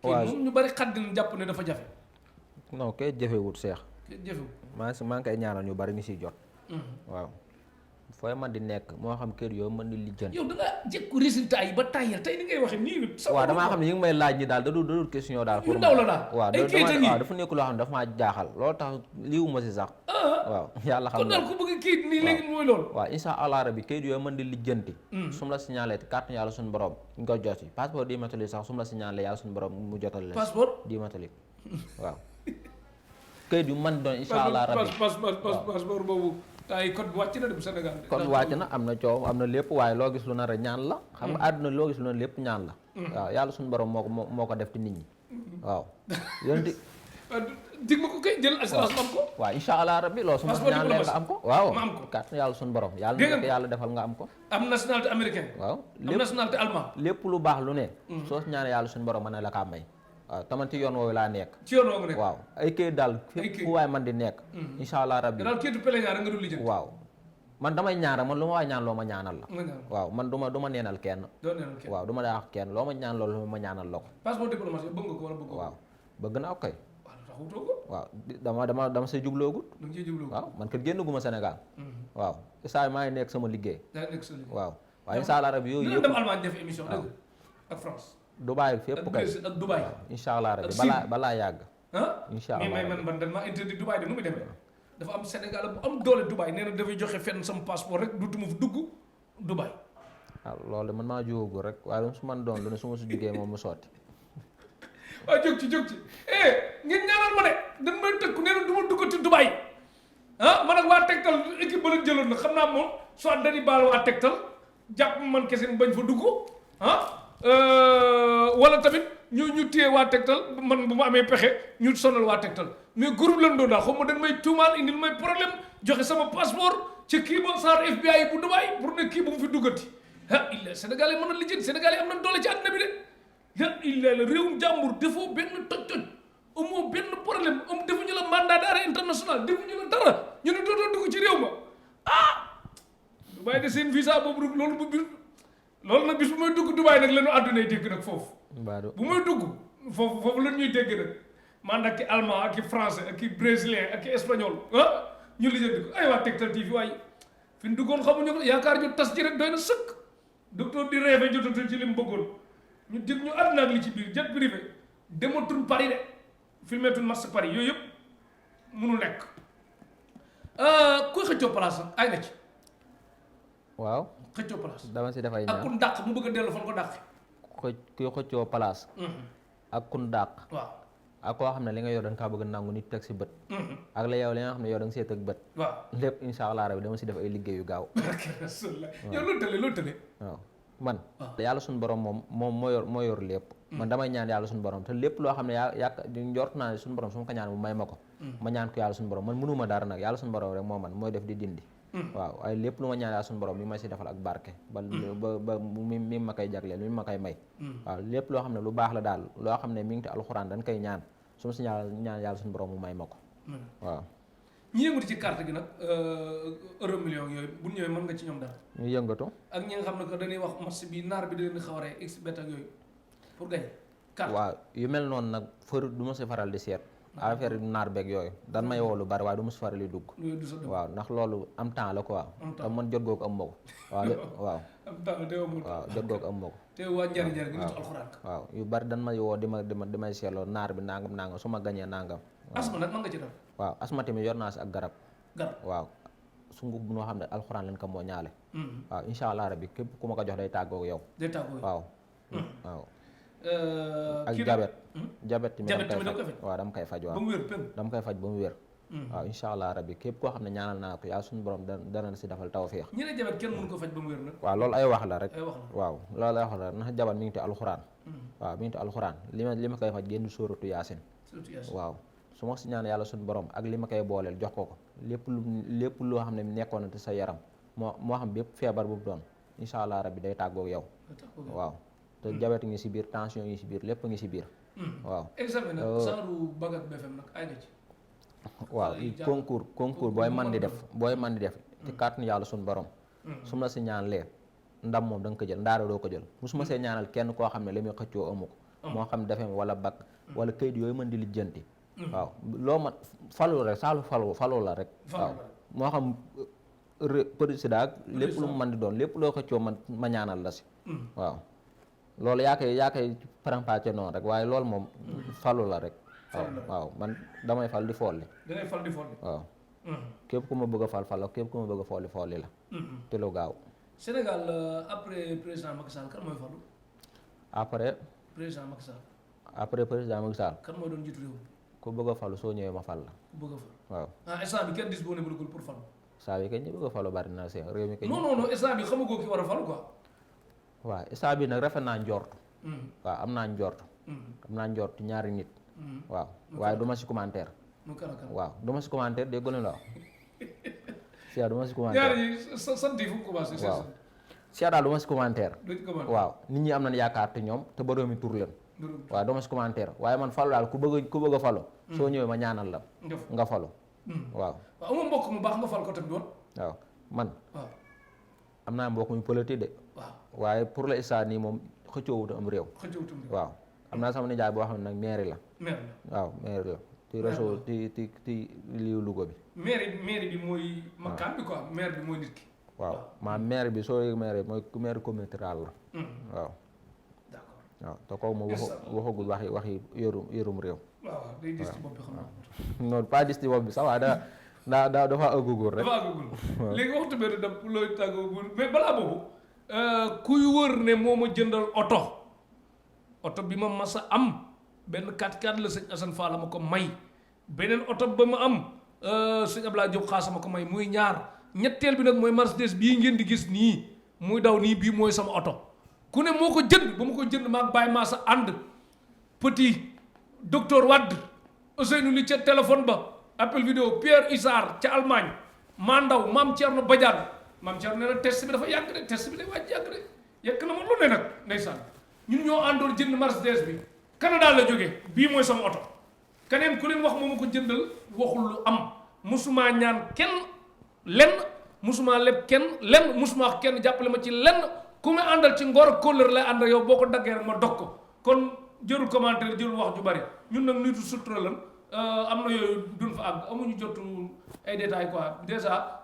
kayit moom ñu bari xaddina jàpp ne dafa jafe non kayit jafewut seex kayit jafewut maa ngi koy ñaanal ñu bari ñu siy jot waaw fooy man di nekk moo xam kër yoo mën di lijjanti. yow da nga jëkku résultat yi ba tàyyal tey ni ngay waxee nii. waaw damaa xam ne yi ngi may laaj ñi daal da dul question daal. yu ndaw la daal waaw dafa nekk loo xam ne dafa maa jaaxal loolu tax liiwu ma si sax. waaw yàlla xam kon daal ku bëgg kayit nii léegi mooy loolu. waaw incha allah rabi kayit yooyu mën di lijjanti. su ma la signalé carte yàlla suñu borom nga ko jot si passeport diplomatique sax su ma la signalé yàlla suñu borom mu jotal la. passeport diplomatique waaw. kayit yu mën doon incha allah rabi passeport boobu ay code bi wàcc na dem Sénégal. code wàcc na am na coow am na lépp waaye loo gis lu nar a ñaan la. xam nga àdduna loo gis lu nar lépp ñaan la. waaw yàlla suñu borom moo ko def ci nit ñi. waaw yéen di. dig ma ko kay jël assurance am ko. waaw incha allah rabbi loolu su ma ñaan leen nga am ko. waaw ma am ko kàttan yàlla suñu borom. yàlla defal nga am ko. am nationalité américaine. waaw am nationalité allemand. lépp lu baax lu ne. soo si ñaanee yàlla suñu borom mën na la kaa may. waaw tamante yoon woowu laa nekk. ci yoon woowu nga nekk waaw ay kayit daal. fu waay man di nekk. incha allah rabbi daal kayitu peleñaar nga dul lijjanti. waaw man damay ñaara man lu ma waay ñaan loo ma ñaanal la. waaw man du ma neenal kenn. waaw du ma daa wax kenn loo ma ñaan loolu ma ñaanal la ko. passeport diplomatique bëgg nga ko wala bëgg ko. waaw bëgg naa ko kay. waaw dama say jubloogut. da nga ciy jubloogut waaw man kat génn gu ma Sénégal. waaw saa maa ngi nekk sama liggéey. waaw waaye incha allah rabi yooyu yëpp dem Allemagne def émission dëgg ak France. Dubaay fépp kay ak Dubaay. incha allah rabi balaa yàgg. incha allah mais man dañ maa interdit Dubaay de nu muy demee. dafa am Sénégal bu am doole Dubaay nee na dafay joxe fenn sama passeport rek dutuma fi dugg Dubaay. waaw loolu man maa jógagul rek waaye su man doon lu ne su ma si jugee moom mu sotti. waaw jóg ci ngeen ñaanal ma de dañ may tëkku nee na du ma duggati Dubaay man ak waa Tektal équipe ba leen jëloon na xam naa moom soit dañuy baal waa Tektal jàpp man kese bañ fa dugg wala tamit ñu téye waa Tektal man bu ma amee pexe ñu sonal waa Tektal mais groupe lañ doon daal xaw ma dañ may tuumaal indil may problème joxe sama passeport ci kii ba saar FBI bu Dubaay pour ne kii bu mu fi duggati illa Sénégal yi mën na lijjanti Sénégal yi am nañ doole ci àddina bi de illa la réewum jàmbur defoo benn toj-toj amoo benn problème defuñu la mandat d'arrêt international defuñu la dara ñu ne dootoo dugg ci réew ma Dubaay de seen visa boobu loolu nag bis bu may dugg Dubaay nag la ñu àdduna yi dégg nag foofu bu may dugg foofu la ñuy dégg nag man ak ki allemand ak ki français ak ki brésilien ak ki espagnol ñu lijjanti ko ay waa Tektal TV waaye fi ñu duggoon xamuñu ko yaakaar ñu tas ci rek doy na sëkk docteur di rêve jotatul ci li mu bëggoon ñu dégg ñu àdduna ak li ci biir jet privé dematul Paris de filmetul match Paris yooyu yëpp mënul nekk kuy xëccoo place ay na ci waaw xëccoo place dama si dafay ñaan ak kun dàq mu bëgg a dellu fan ko dàq kuy xëccoo place ak kun dàq waaw ak koo xam ne li nga yor da nga kaa bëgg nangu nit teg si bët ak la yow li nga xam ne yow da nga see teg bët waaw lépp insha allah rabi dama si def ay liggéey yu gaaw yow loolu tële waaw man yàlla suñu borom moom moo yor lépp man damay ñaan yàlla suñu borom te lépp loo xam ne yàq njort naa ne suñu borom su ma ko ñaan mu may ma ko ma ñaan ko yàlla suñu borom man mënuma dara nag yàlla suñu borom rek moo man mooy def di dindi waaw waaye lépp lu ma ñaan yàlla suñu borom mi may si defal ak barke ba mi ma koy jagleel mi ma koy may waaw lépp loo xam ne lu baax la daal loo xam ne mi ngi te alxuraan dañ koy ñaan su ma si ñaan yàlla suñu borom mu may ma ko waaw ñi yëngatu ci carte gi nag euro million yooyu bu ñëwee mën nga ci ñoom dara ñu yëngatu ak ñi nga xam ne que dañuy wax match bi naar bi da leen di xaw a rey x bet ak yooyu pour gagner carte waaw yu mel noonu nag du ma si faral di seet affaire naar beeg yooyu dan may woo lu bari waaye du ma si faral di dugg waaw ndax loolu am temps la quoi te man jot googu am ma ko waaw am temps la waaw jot googu am ma ko te waa njariñ gi nitu alxuraan waaw yu bari dan may woo di may seetloo naar bi nangam su ma gañee nangam asma nag mën nga ci def waaw asma tamit yor naa si ak garab waaw sunguf bu noo xam ne alxuraan lañ ko moo ñaale waaw insha allah rabbi képp ku ma ko jox day tàggoog yow waaw ak jabet tamit waaw dama koy faj waaw dama koy faj ba mu wér waaw incha allah rabbi képp koo xam ne ñaanal naa ko yaa suñu borom dana si defal tawfeex. ñi ne jabet kenn mënu ko faj ba mu wér nag. waaw loolu ay wax la rek. ay wax la waaw loolu ay wax la ndax jabar mi ngi te alxuraan. waaw mi ngi te alxuraan li ma koy faj génn sóoratu yaasin. waaw su ma si ñaan yàlla suñu borom ak li ma koy booleel jox ko lépp loo xam ne nekkoon na te sa yaram moo xam bépp feebar bu doon incha allah rabbi day tàggoog yow. waaw te jabet ngi si biir tension ngi si biir lépp ngi si biir. waaw examen nag saaru Bac ak BFM nag ay na ci. waaw concours booy man di def ci kàttanu yàlla suñu borom. su ma la si ñaanalee ndam moom da nga ko jël ndaare doo ko jël musuma see ñaanal kenn koo xam ne li muy xëccoo amu ko moo xam defee wala bac wala kayit yooyu mën di lijjanti. waaw loo man falu rek saalu falu la rek. waaw moo xam président ak lépp lu mu mën di doon lépp loo xëccoo ma ñaanal la si. waaw loolu yaa koy parampaace noonu rek waaye loolu moom falu la rek. waaw man damay fal di folli. dangay fal di folli. waaw. képp ku ma bëgg a fal la képp ku ma bëgg a folli la. te lu gaaw. Sénégal après président Macky Sall kan mooy falu. après. président Macky Sall. après président Macky Sall. kan mooy doon jiitu réew mi. ku bëgg a falu soo ñëwee ma fal la. ku bëgg a falu. waaw instant bi kenn disponible pour falu. saa bi kañ ñu bëgg a falu bari na seen réew mi kañ. non instant bi xamagoo ki war a falu quoi. waaw instant bi nag rafet naa njort. waaw am naa njort. am naa njort ñaari nit. waaw waaye du ma si commentaire. waaw du ma si commentaire dégg nga la wax. si du ma si commentaire ñaari sant yi fu mu commencé. waaw si daal du ma si commentaire. waaw nit ñi am nañ yaakaar te ñoom te borom mi tur leen. waaw du ma si commentaire waaye man falu daal ku bëgg a falu. soo ñëwee ma ñaanal la. nga falu. waaw. waaw amul mbokk mu baax nga fal ko tamit woon. waaw man. waaw am naa mbokk mu politique de. waaw waaye pour l'instant nii moom xëccoowut am réew. waaw am naa sama nijaay boo xam ne nag maire la. waaw maire la. ci réseau ci liu Louga bi. maire bi mooy. makkaan bi quoi maire bi mooy nit ki. waaw maire bi soo yëg maire bi mooy maire communauté rurale la. waaw. d'accord waaw te kooku moom waxagul waxi yorum réew. waaw day dis ci bopp bi xam naa. non pas dis ci bopp bi sax waaye dafa ëggugul rek. dafa ëggugul léegi waxtu bi da looy tàggagul mais balaa boobu. kuy wër ne moo ma jëndal oto bi ma mas a am benn 4x4 la sëñ Assane Fall ma ko may beneen oto ba ma am sëñ Abdoulaye Diop xaas ma ko may muy ñaar ñetteel bi nag mooy Mercedes bii ngeen di gis nii muy daw nii bii mooy sama oto ku ne moo ko jënd ba ma ko jënd maag Baye Massa ànd petit docteur Wade Ousseynou li ca téléphone ba appel vidéo Pierre Issar ca Allemagne Mandaw maam Thierno Badiane maam Thierno nee na test bi dafa yàgg de test bi day wàcc yàgg de yekk na ma lu ne nag ndeysaan ñun ñoo àndoon jënd Mercedes bi Canada la jógee bii mooy sama oto keneen ku leen wax moo ma ko jëndal waxul lu am musuma ñaan kenn lenn musuma leb kenn lenn musuma wax kenn jàppale ma ci lenn ku ma àndal ci ngor kóllëre lay ànd yow boo ko daggee rek ma dog ko kon jërul commentaire jërul wax ju bari ñun nag nitu sutura lan am na yooyu duñ fa àgg amuñu jotu ay détails quoi déjà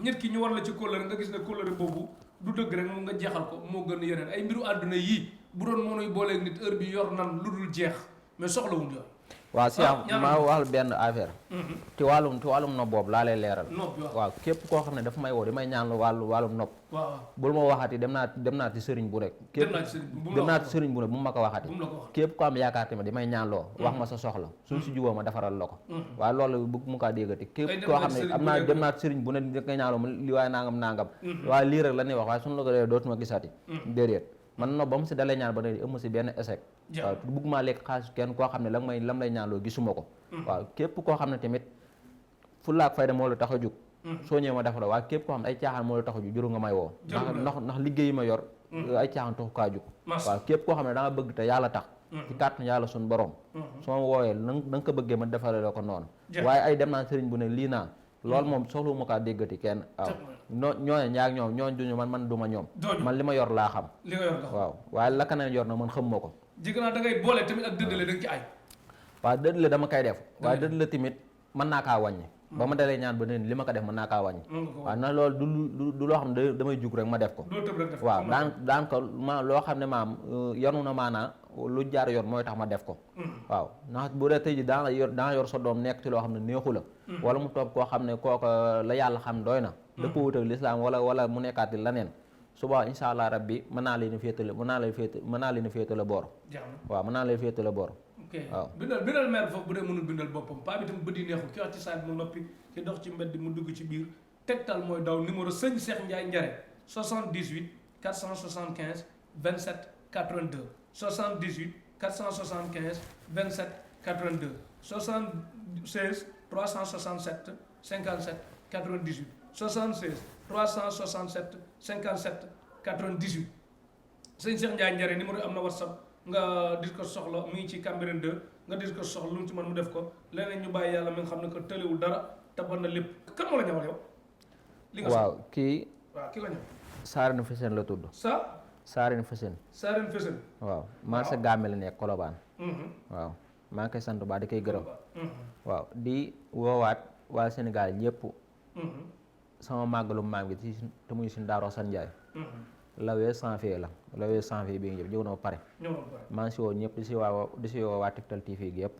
nit ki ñu war la ci kóllëre nga gis ne kóllëre boobu du dëgg rek mu nga jeexal ko moo gën yeneen ay mbiru àdduna yii bu doon mënuy booleeg nit heure bi yor nan lu dul jeex mais soxlawuñ yooyu. waaw si ma wax benn affaire. ci wàllum nopp boobu laa lay leeral. waaw képp koo xam ne dafa may woo di may ñaan wàllum nopp. waaw bul ma waxati dem naa ci sëriñ bu rek. dem naa ci sëriñ bu rek bu ma ko waxati. képp ko am yaakaar tamit di may ñaan loo wax ma sa soxla suñ si juboo ma defaral la ko. waaye loolu bu mu kaa déggati képp koo xam ne dem naa ci sëriñ bu ne di nga ñaan loo li waaye nangam. waaye lii rek la ñuy wax waaye suñu la ko dee dootuma gisati. déedéet man no ba mu si dalee ñaan ba ne ëmm si benn échec. waaw bëgg maa lekk xaalis kenn koo xam ne lam lay ñaanloo gisuma ko. waaw képp koo xam ne tamit fulla ak fayda moo la tax a jug. soo ñëwee ma defal waaye képp koo xam ne ay caaxaan moo la tax a jug juru nga may woo. ndax liggéey yi ma yor. ay caaxaan taxu kaa jug. waaw képp koo xam ne da nga bëgg te yàlla tax. ci kàttan yàlla suñu borom. soo ma wooyee na nga ko bëggee ma defaree la ko noonu. waaye ay dem naa sëriñ bu ne lii naa loolu moom soxlu ma kaa déggati kenn waaw ñooñu ñaar ñoom ñooñu duñu man duma ñoom man li ma yor laa xam waaw waaye la kaneen yor na man xam ma ko jig naa da ngay boole tamit ak dëddale da nga ci ay waaw dëddale dama koy def waaye dëddale tamit mën naa kaa wàññi ba ma dalee ñaan ba ne li ma ko def mën naa kaa wàññi waaw na loolu du loo xam ne damay jug rek ma def ko waaw daan ko ma loo xam ne maam yonu na maanaa lu jaar yoon mooy tax ma def ko waaw ndax bu dee tey ji daa yor sa doom nekk ci loo xam ne neexu la wala mu toog koo xam ne kooka la yàlla xam doy na dëpp wut ak lislaam wala mu nekkaati laneen suba insha allah rabbi mën naa leen féetale boor waaw mën naa leen féetale boor ok waaw bindal maire foofu bu dee mënul bindal boppam paa bi tam bët yi neexul ki wax ci saat mu noppi ki dox ci mbedd mu dugg ci biir Tektal mooy daw numéro sëñ Cheikh Ndiaye Njare 78 475 27 82 78 475 27 82 76 367 57 98 76 367 57 98 sëñ Cheikh Ndiaye Njare numéro am na WhatsApp nga dis ko soxla mu ngi ci Cambérène 2 nga dis ko soxla lu mu ci mën mu def ko leneen ñu bàyyi yàlla mi nga xam ne que tëlewul dara tabal na lépp kan moo la ñawal yow li nga waaw kii ki la ñëw Saarine Feseen la tudd Saarine Feseen waaw marché Gàmbi la nekk Colobane waaw maa ngi koy sant baa di koy gërëm waaw di woowaat waa Sénégal ñëpp sama màggalu maam gi te muy suñu Daaru Asan Njaay lawee janvier lawee janvier bi ngi jëf jóg na ba pare maa ngi si woo ñëpp di si woo waa Tektal TV gi yëpp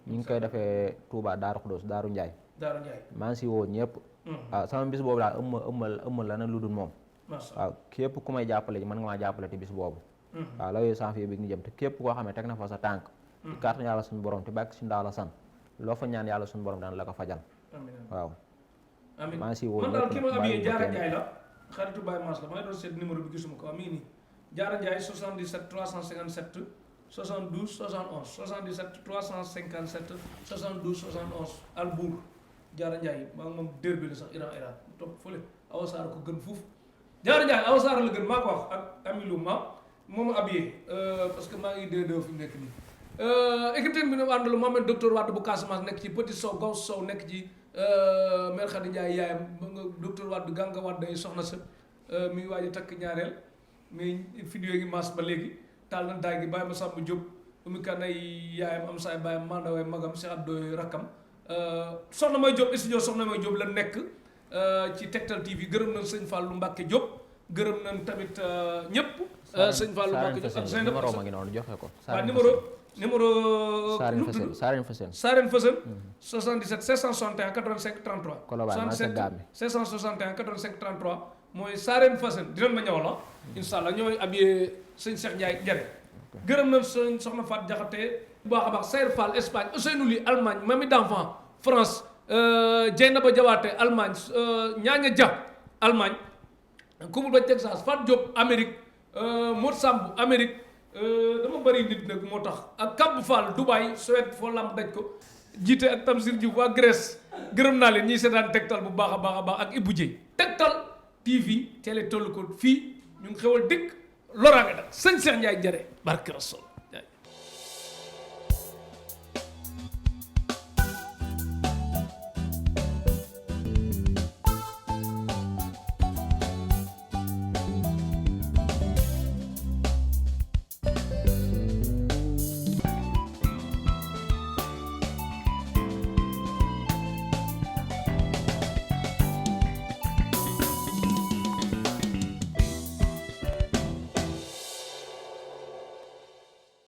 ñu ngi koy defee Touba Daaru Xudoos Daaru Njaay maa ngi si woo ñëpp waaw sama bis boobu daal ëmmal la na lu dul moom waaw képp ku may jàppale ji mën nga maa jàppale te bis boobu waaw lawee janvier bi ngi jëm te képp koo xam ne teg na fa sa tànk ci kàttan yàlla suñu borom te bàkk suñu daal la san loo fa ñaan yàlla suñu borom daan la ko fajal waaw maa ngi si woo man daal ki ma abiyee Jaara Njaay la xaritu Baye Mass la maa ngi doon seet numéro bi gisuma ko mi ngi nii Jaara Njaay 77 357 72 71 77 357 72 71 Albour Jaara Njaay maa ngi moom dér bi la sax Iran topp fële Awa Saar ko gën fuuf Jaara Njaay Awa Saar la gën maa ko wax ak Amilou ma moom abiyee parce que maa ngi D2 fi mu nekk nii écriture bi ne àndalu Mohamed docteur Wade bu Casamance nekk ci Petit Sow Gaw Sow nekk ci Mère Khady Ndiaye yaayam ba nga docteur Wade Ganga Wade day soxna sa mi ngi waaj a takk ñaareel mais vidéo ngi maas ba léegi taal na daay gi bàyyi ma Samba Diop bu mu kan ay yaayam am saay bàyyam mandaway magam si addooy rakkam soxna may Diop studio soxna may Diop la nekk ci Tektal TV gërëm nañ sëñ Fallou Mbacke Diop gërëm nañ tamit ñëpp sëñ Fallou Mbacke Diop ak seen numéro ma ngi noonu joxe ko waaw numéro Saarine Feseen 77 561 85 33 Colobane marché Gàmbi 561 85 33 mooy Saarine Feseen dinañ ma ñëw la incha allah ñooy habillé sëñ Cheikh Ndiaye Njare gërëm nañ sëñ soxna Faat Jaxate bu baax a baax Sayer Fall Espagne Ousseynou Ly Allemagne Mami d'enfant France Dieynaba Jawaate Allemagne Ñaaña Dia Allemagne Kumul ba Texas Fat Diop Amérique Mot Samb Amérique dama bëri nit nag moo tax ak Kab Fall Dubaï Suède foo lamb daj ko jiite ak Tamsir Diouf waa Grèce gërëm naa leen ñiy seetaan Tektal bu baax a baax a baax ak Ibou Dieye Tektal TV télé tollu ko fii ñu ngi xewal dëkk loraange dak sëñ Cheikh Ndiaye Njare barke Rasul